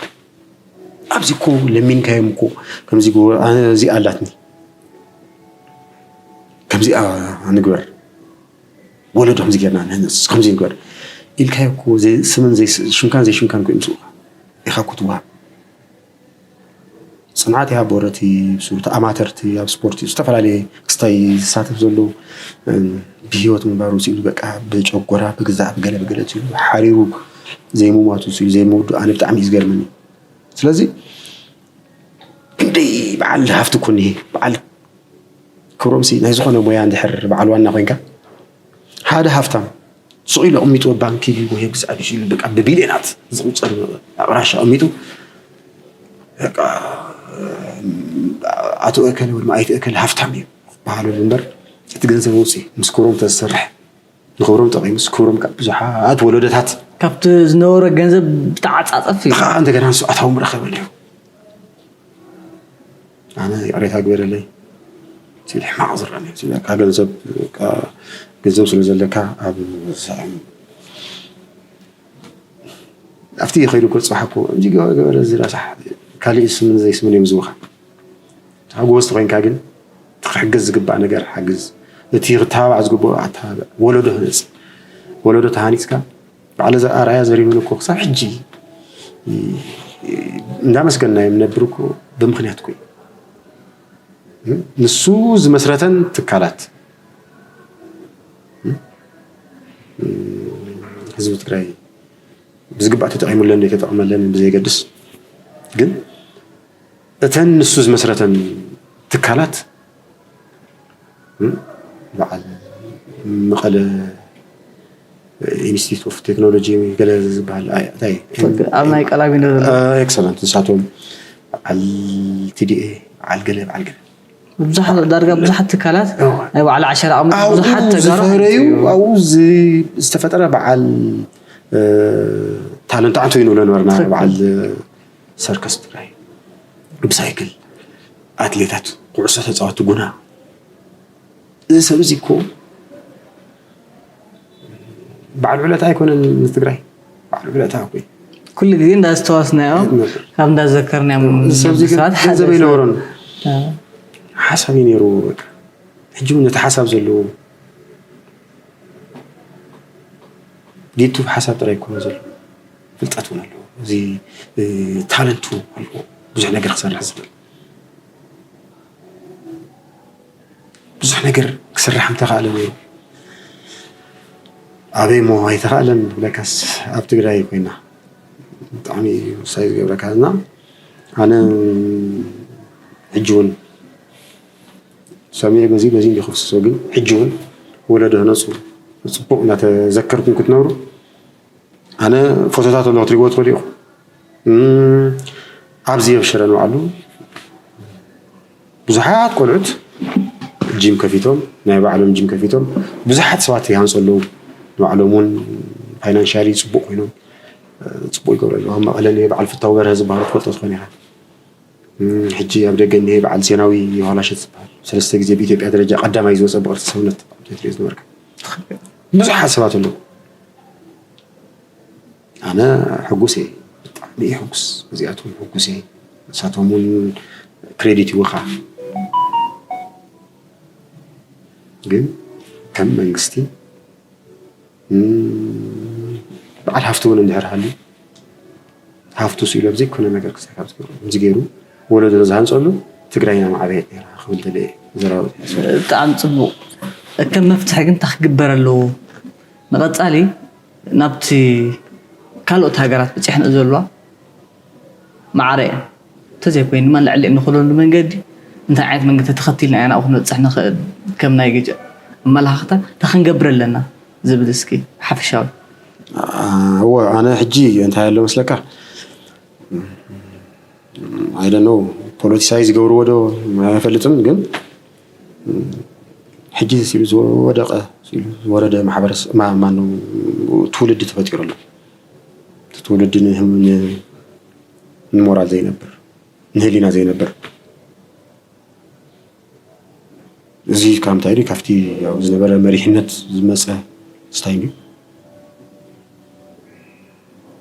ኣብዚ እኮ ለሚንካዮም እኮ ከምዚ ግበሩ፣ ኣነ እዚ ኣላትኒ ከምዚኣ ንግበር፣ ወለዶ ከምዚ ጌርና ንህነፅ፣ ከምዚ ንግበር ኢልካዮ እኮ ዘይ- ስምን ዘይ- ሽምካን ዘይሽምካን እኮ ይምስኡኻ ኢኻ እኮ ትወሃብ። ፅንዓት ይሃቦ ረቲ ብስሩ ተኣማተርቲ ኣብ ስፖርት እዩ ዝተፈላለየ ክስታይ ዝሳተፍ ዘሎ እም፣ ብህይወት ምንባሩ ሲሉ በቃ ብጨጎራ ብግዛዕ ብገለ ብገለ ሲሉ ሓሪሩ ዘይምሟቱ ሲሉ ዘይምውዱ ኣነ ብጣዕሚ እዩ ዝገርመኒ። ስለዚ ክንደይ በዓል ሃፍቲ እኮ እኒሄ በዓል ክብሮምሲ ናይ ዝኾነ ሞያ እንድሕር በዓል ዋና ኮይንካ ሓደ ሃፍታም ስቕ ኢሉ ኣቕሚጡ ኣብ ባንኪ ድዩ ወይ ኣብ ግዛዕ ድዩ ኢሉ በቃ ብቢልዮናት ዝቑፀር ኣቕራሻ ኣቕሚጡ በቃ ኣቶ እከለ ወይ ድማ ኣይተ እከለ ሃፍታም እዩ በሃለሉ እምበር፣ እቲ ገንዘብ ውፅእ ምስ ክብሮም ተዝሰርሕ ንክብሮም ጠቒሙስ ክብሮም ካብ ብዙሓት ወለዶታት ካብቲ ዝነበሮ ገንዘብ ብተዓፃፀፍ እዩ። ከዓ እንደገና ንሱ ኣታዊ ምረኸበ ነይሩ። ኣነ ይቕሬታ ግበረለይ ሲል ሕማቕ ዝረኒ ካብ ገንዘብ ገንዘብ ስለ ዘለካ ኣብ ሳዕም ኣብቲ ከይዱ እኮ ፅባሕ እኮ እንጂ ገበረ እዚ ረሳሕ ካሊእ ስምን ዘይስምን እዮም ዝብኻ። ሓጎስ ተኮይንካ ግን ክትሕገዝ ዝግባእ ነገር ሓግዝ። እቲ ክተባባዕ ዝግብኦ ኣተባብዕ። ወለዶ ህነፅ። ወለዶ ተሃኒፅካ በዓል ኣርኣያ ዘሪሁን እኮ ክሳብ ሕጂ እንዳመስገንና እዮም ነብር እኮ ብምክንያት እኮ እዩ። ንሱ ዝመስረተን ትካላት ህዝቢ ትግራይ ብዝግባእ ተጠቒሙለን ዘይተጠቐመለን ብዘየገድስ ግን እተን ንሱ ዝመስረተን ትካላት በዓል መቐለ ኢንስቲትዩት ኦፍ ቴክኖሎጂ ገለ ዝበሃል እንታይ ኣብ ናይ ቀላሚኖ ዘሎ ኤክሰለንት ንሳቶም በዓል ቲዲኤ በዓል ገለ በዓል ገለ ብዙሓት ዳርጋ ብዙሓት ትካላት ናይ በዓል ዓሸራ ኣቐሚጡ ብዙሓት ተጋሩ ዝፈረዩ ኣብኡ ዝተፈጠረ በዓል ታለንት ኣንቶ እዩ ንብሎ ነበርና በዓል ሰርከስ ትግራይ ብሳይክል ኣትሌታት ኩዕሶ ተፃወቲ ጉና እዚ ሰብ እዚ እኮ በዓል ውለታ ኣይኮነን ንትግራይ በዓል ውለታ እኮ እዩ። ኩሉ ግዜ እንዳስተዋስናዮ ካብ እንዳዘከርናዮም እዚ ሰብ እዚ ግን ሰባት ሓደ ገንዘብ ሰብ- ኣይነበሮን ኣዎ። ሓሳብ እዩ ነይሩ በቃ ሕጂ እውን ነቲ ሓሳብ ዘለዎ ጌቱ ሓሳብ ጥራይ ኣይኮነ ዘሎ ፍልጠት እውን ኣለዎ እዚ ታለንቱ ኣለዎ ብዙሕ ነገር ክሰርሕ ዝኽእል ብዙሕ ነገር ክስራሕ ምተኻእለ ነይሩ ኣበይ ሞ ኣይተኻእለን ብለካስ ኣብ ትግራይ ኮይና ብጣዕሚ ሳይ ዝገብረካ እና ኣነ ሕጂ እውን ሰሚዐ በዚ በዚ እንዲ ክፍስሶ ግን ሕጂ እውን ወለዶ ህነፁ ፅቡቅ እናተዘከርኩም ክትነብሩ ኣነ ፎቶታት ኣሎ ክትሪእዎ ትኽእሉ ኢኹም ኣብዚ የብሽረ ንባዕሉ ብዙሓት ቆልዑት ጂም ከፊቶም ናይ ባዕሎም ጂም ከፊቶም ብዙሓት ሰባት ይሃንፁ ኣለዉ ንባዕሎም እውን ፋይናንሻሊ ፅቡቅ ኮይኖም ፅቡቅ ይገብሩ ኣለዉ ኣብ መቐለ በዓል ፍታው በርሀ ዝበሃሉ ትፈልጦ ትኾን ኢኻ ሕጂ ኣብ ደገ እኒሀ በዓል ዜናዊ የሆላሸት ዝበሃል ሰለስተ ግዜ ብኢትዮጵያ ደረጃ ቀዳማይ ዝወፀ ብቅርፂ ሰውነት ትሪኦ ዝነበርካ ብዙሓት ሰባት ኣለዉ ኣነ ሕጉስ እየ ብጣዕሚ እየ ሕጉስ እዚኣቶም ሕጉስ እየ ንሳቶም እውን ክሬዲት ይወኻ ግን ከም መንግስቲ በዓል ሃፍቲ እውን እንድሕር ሃልዩ ሃፍቱ ስኢሉ ኣብ ዘይኮነ ነገር ክሳብ ዝገብሮ እዚ ገይሩ ወለዶ ዝሃንፀሉ ትግራይና ማዕበየት ነይራ ክብል ደለ ዘራዊ ብጣዕሚ ፅቡቅ ከም መፍትሒ ግን እንታይ ክግበር ኣለዎ ንቐፃሊ ናብቲ ካልኦት ሃገራት በፂሐንኦ ዘለዋ ማዕረ እየን እንተዘይኮይኑ ድማ ንልዕሊ እንኽለሉ መንገዲ እንታይ ዓይነት መንገዲ ተተኸቲልና ኢና ናብኡ ክንበፅሕ ንኽእል ከም ናይ ግጭ ኣመላኻኽታ እንታይ ክንገብር ኣለና ዝብል እስኪ ሓፈሻዊ እወ ኣነ ሕጂ እንታይ ኣሎ መስለካ ኣይደነው ፖለቲሳይ ዝገብርዎ ዶ ኣይፈልጥን ግን ሕጂ ሲሉ ዝወደቀ ሲሉ ዝወረደ ማሕበረሰብ ማኑ ትውልዲ ተፈጢሩ ኣሎ ትውልዲ ንሞራል ዘይነብር ንህሊና ዘይነብር እዚ ካብ እንታይ ድዩ ካብቲ ያው ዝነበረ መሪሕነት ዝመፀ ስታይ ድዩ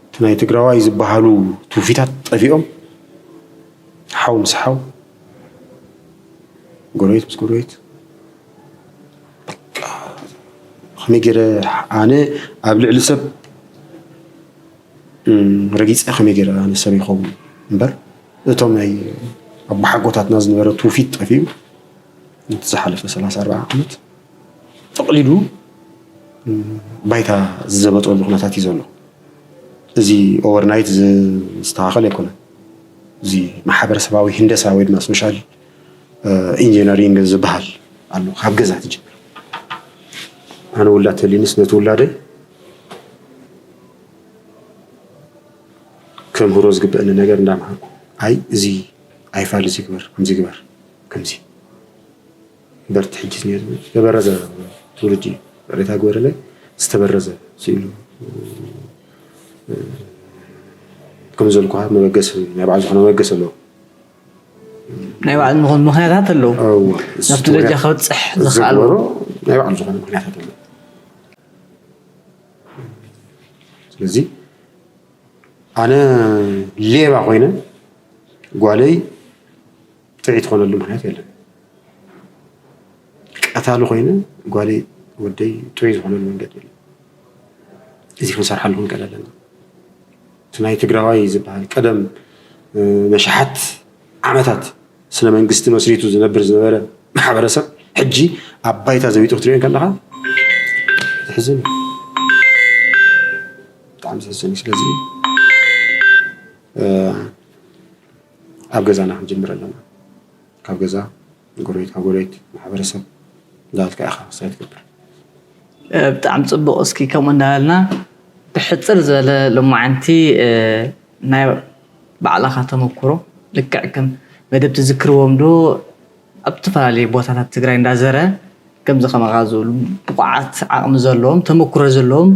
እቲ ናይ ትግራዋይ ዝበሃሉ ትውፊታት ጠፊኦም ሓው ምስ ሓው ጎረቤት ምስ ጎረቤት ከመይ ገይረ ኣነ ኣብ ልዕሊ ሰብ ረጊፀ ከመይ ገይረ ኣነ ሰብ ይኸውን እምበር እቶም ናይ ኣቦሓጎታትና ዝነበረ ትውፊት ጠፊኡ ነቲ ዝሓለፈ ሰላሳ ኣርባዓ ዓመት ጠቕሊሉ ባይታ ዝዘበጠሉ ኩነታት እዩ ዘሎ። እዚ ኦቨርናይት ዝስተኻኸል ኣይኮነን። እዚ ማሕበረሰባዊ ህንደሳ ወይ ድማ ሶሻል ኢንጂነሪንግ ዝበሃል ኣሎ። ካብ ገዛ ትጅምር። ኣነ ውላድ ተሊንስ ነቲ ውላደይ ከምህሮ ዝግበእኒ ነገር እንዳምሃርኩ ኣይ እዚ ኣይፋል እዚ ግበር፣ ከምዚ ግበር፣ ከምዚ በርቲ ሕጂ ዝተበረዘ ትውልዲ እዩ። ሬታ ግበረለይ ዝተበረዘ ስኢሉ ከም ዘልኩኻ መበገሲ ናይ ባዕሉ ዝኾነ መበገሲ ኣለዎ። ናይ ባዕሉ ምኾን ምኽንያታት ኣለዉ። ናብቲ ደረጃ ከብፅሕ ዝኽኣሉ ናይ ባዕሉ ዝኾነ ምኽንያታት ኣለዎ። ስለዚ ኣነ ሌባ ኮይነ ጓለይ ጥዑይ ትኾነሉ ምኽንያት የለን። ቀታሊ ኮይነ ጓለይ ወደይ ጥዑይ ዝኾነሉ መንገዲ የለን። እዚ ክንሰርሓሉ ክንቀል ኣለና። እቲ ናይ ትግራዋይ ዝበሃል ቀደም ነሽሓት ዓመታት ስነ መንግስቲ መስሪቱ ዝነብር ዝነበረ ማሕበረሰብ ሕጂ ኣብ ባይታ ዘቢጡ ክትሪኦ ከለኻ ትሕዝን ብጣዕሚ ዘሕዝን እዩ። ስለዚ ኣብ ገዛና ክንጅምር ኣለና። ካብ ገዛ ጎረቤት ካብ ጎረቤት ማሕበረሰብ እንዳበልካ ኢኻ ክሳይ ትገብር። ብጣዕሚ ፅቡቕ። እስኪ ከምኡ እንዳበልና ብሕፅር ዝበለ ሎማዓንቲ ናይ ባዕልኻ ተመኩሮ ልክዕ ከም መደብ ትዝክርዎም ዶ ኣብ ዝተፈላለዩ ቦታታት ትግራይ እንዳዘረ ከምዚ ከማኻ ዝበሉ ብቑዓት ዓቕሚ ዘለዎም ተመኩሮ ዘለዎም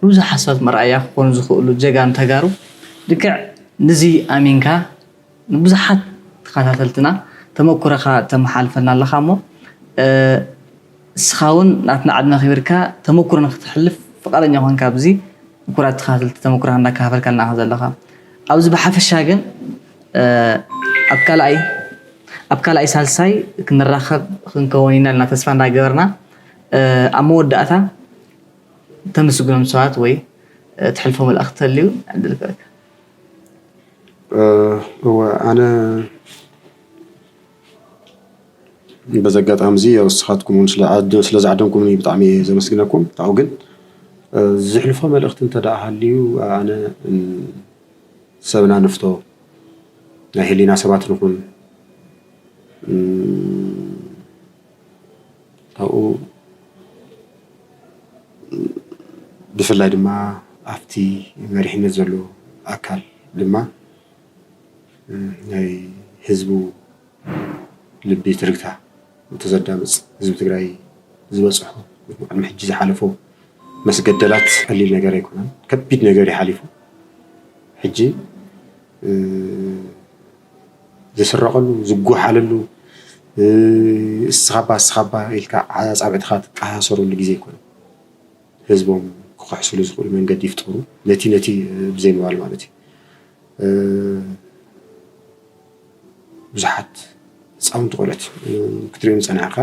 ብዙሓት ሰባት መርኣያ ክኾኑ ዝኽእሉ ጀጋኑ ተጋሩ ልክዕ ንዚ ኣሚንካ ንብዙሓት ተኸታተልትና ተመኩረኻ ተመሓልፈልና ኣለኻ እሞ እስኻ እውን ናትና ዕድመ ኺብርካ ተመኩሮ ንክትሕልፍ ፍቓደኛ ኮንካ ኣብዚ ንኩራት ተኸታተልቲ ተመኩረኻ እንዳካፈልካልና ዘለኻ ኣብዚ ብሓፈሻ ግን ኣብ ካልኣይ ኣብ ካልኣይ ሳልሳይ ክንራኸብ ክንከውን ኢና ኢልና ተስፋ እንዳገበርና ኣብ መወዳእታ ተመስግኖም ሰባት ወይ ትሕልፎ መልእኽቲ ተልዩ ዕድል ክበካ እወ ኣነ በዚ ኣጋጣሚ እዚ ያው ንስኻትኩም እውን ስለ ዓደ- ስለ ዝዓደምኩምኒ ብጣዕሚ እየ ዘመስግነኩም። ካብኡ ግን እ፣ ዝሕልፎ መልእኽቲ እንተ ደኣ ሃልዩ ኣነ እም፣ ሰብና ንፍቶ ናይ ህሊና ሰባት ንኹን እም፣ ካብኡ ብፍላይ ድማ ኣብቲ መሪሕነት ዘሎ ኣካል ድማ ናይ ህዝቡ ልቢ ትርግታ እንተዘዳምፅ ህዝቢ ትግራይ ዝበፅሖ ቅድሚ ሕጂ ዝሓለፎ መስገደላት ቀሊል ነገር ኣይኮነን። ከቢድ ነገር እዩ ሓሊፉ። ሕጂ ዝስረቐሉ ዝጓሓለሉ እስኻባ እስኻባ ኢልካ ኣፃብዕትኻ ትቀሳሰረሉ ግዜ ኣይኮነን። ህዝቦም ክኽሕስሉ ዝኽእሉ መንገዲ ይፍጠሩ። ነቲ ነቲ ብዘይምባል ማለት እዩ። ብዙሓት ህፃውንቲ ቆልዑት ክትሪኦም ዝፀናሕካ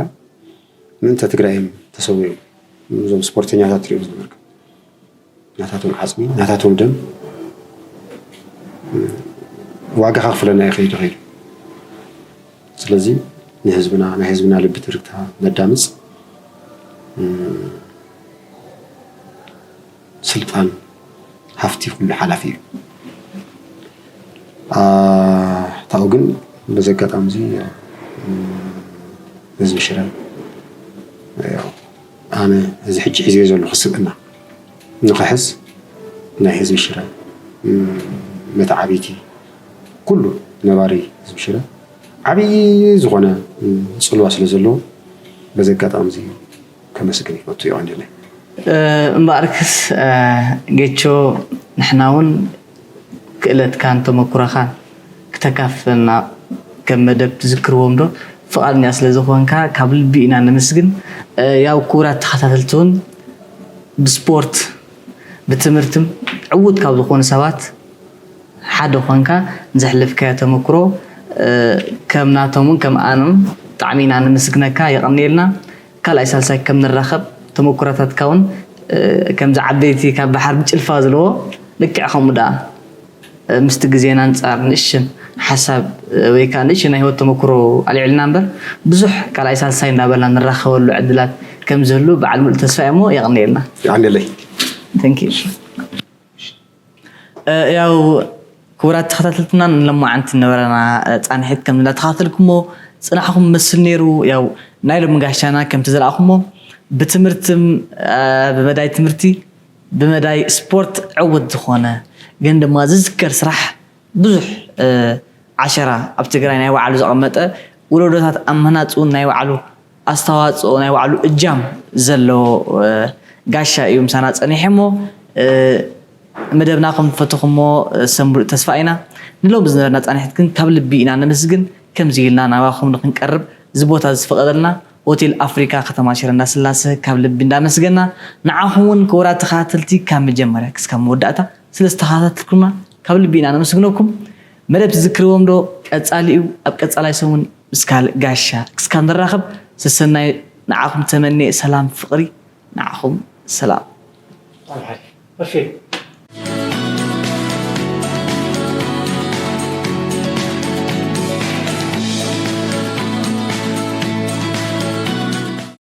ምእንተ ትግራይ እዮም ተሰዊኦም። እዞም ስፖርተኛታት ትሪኦም ዝነበርካ ናታቶም ዓፅሚ ናታቶም ደም ዋጋ ከኽፍለና እዩ ከይዱ ከይዱ። ስለዚ ንህዝብና ናይ ህዝብና ልቢ ትርግታ ነዳምፅ። ስልጣን ሃፍቲ ኩሉ ሓላፊ እዩ። ታው ግን በዚ ኣጋጣሚ እዚ ህዝቢ ሽረ ኣነ እዚ ሕጂ ሒዝዮ ዘለኹ ስብእና ንኽሕዝ ናይ ህዝቢ ሽረ መተዓብይቲ ኩሉ ነባሪ ህዝቢ ሽረ ዓብዪ ዝኾነ ፅልዋ ስለ ዘለዎ በዚ ኣጋጣሚ እዚ ከመስግን ይፈቱ። የቐንየለይ። እምበኣርክስ ጌቾ ንሕና እውን ክእለትካን ተመኩሮኻን ክተካፍለና ከም መደብ ትዝክርዎም ዶ ፍቓድኛ ስለ ዝኾንካ ካብ ልቢ ኢና ነመስግን። ያው ክቡራት ተኸታተልቲ እውን ብስፖርት ብትምህርትን ዕዉት ካብ ዝኾኑ ሰባት ሓደ ኾንካ ዘሕለፍካዮ ተመክሮ ከም ናቶም እውን ከም ኣኖም ብጣዕሚ ኢና ንምስግነካ የቐንየልና። ካልኣይ ሳልሳይ ከም ንራኸብ ተመኩሮታትካ እውን ከምዚ ዓበይቲ ካብ ባሕር ብጭልፋ ዝልዎ ልክዕ ከምኡ ደኣ ምስቲ ግዜና ኣንጻር ንእሽን ሓሳብ ወይ ከዓ ንእሽን ናይ ህይወት ተመክሮ ኣልዒልና እምበር ብዙሕ ካልኣይ ሳልሳይ እንዳበልና ንራኸበሉ ዕድላት ከም ዝህሉ በዓል ሙሉእ ተስፋ እየ እሞ የቐንየልና። የቐንየለይ። Thank you። ያው ክቡራት ተኸታተልትና ንሎማዓንቲ ነበረና ፃንሒት ከም እንዳተኸታተልኩሞ ፅናሕኹም መስል ነይሩ። ያው ናይ ሎሚ ጋሻና ከምቲ ዝረኣኹሞ ብትምህርትም ብመዳይ ትምህርቲ ብመዳይ ስፖርት ዕውት ዝኾነ ግን ድማ ዝዝከር ስራሕ ብዙሕ ዓሸራ ኣብ ትግራይ ናይ ባዕሉ ዘቐመጠ፣ ወለዶታት ኣብ ምህናፅ እውን ናይ ባዕሉ ኣስተዋፅኦ፣ ናይ ባዕሉ እጃም ዘለዎ ጋሻ እዩ ምሳና ፀኒሐ እሞ፣ መደብና ከም ፈተኹሞ ሰንብሩ ተስፋ ኢና። ንሎም ዝነበርና ፃንሒት ግን ካብ ልቢ ኢና ነመስግን። ከምዚ ኢልና ናባኹም ንክንቀርብ እዚ ቦታ ዝፈቐደልና ሆቴል ኣፍሪካ ከተማ ሽረ እንዳስላሰ ካብ ልቢ እንዳመስገና፣ ንዓኹም እውን ክቡራት ተኸታተልቲ ካብ መጀመርያ ክስካብ መወዳእታ ስለ ዝተኸታተልኩምና ካብ ልቢ ኢና ነመስግነኩም። መደብ ትዝክርዎም ዶ ቀፃሊ እዩ። ኣብ ቀፃላይ ሰሙን ምስ ካልእ ጋሻ ክስካብ ንራኸብ ሰሰናዩ ንዓኹም ተመንየ። ሰላም ፍቕሪ ንዓኹም። ሰላም። እሺ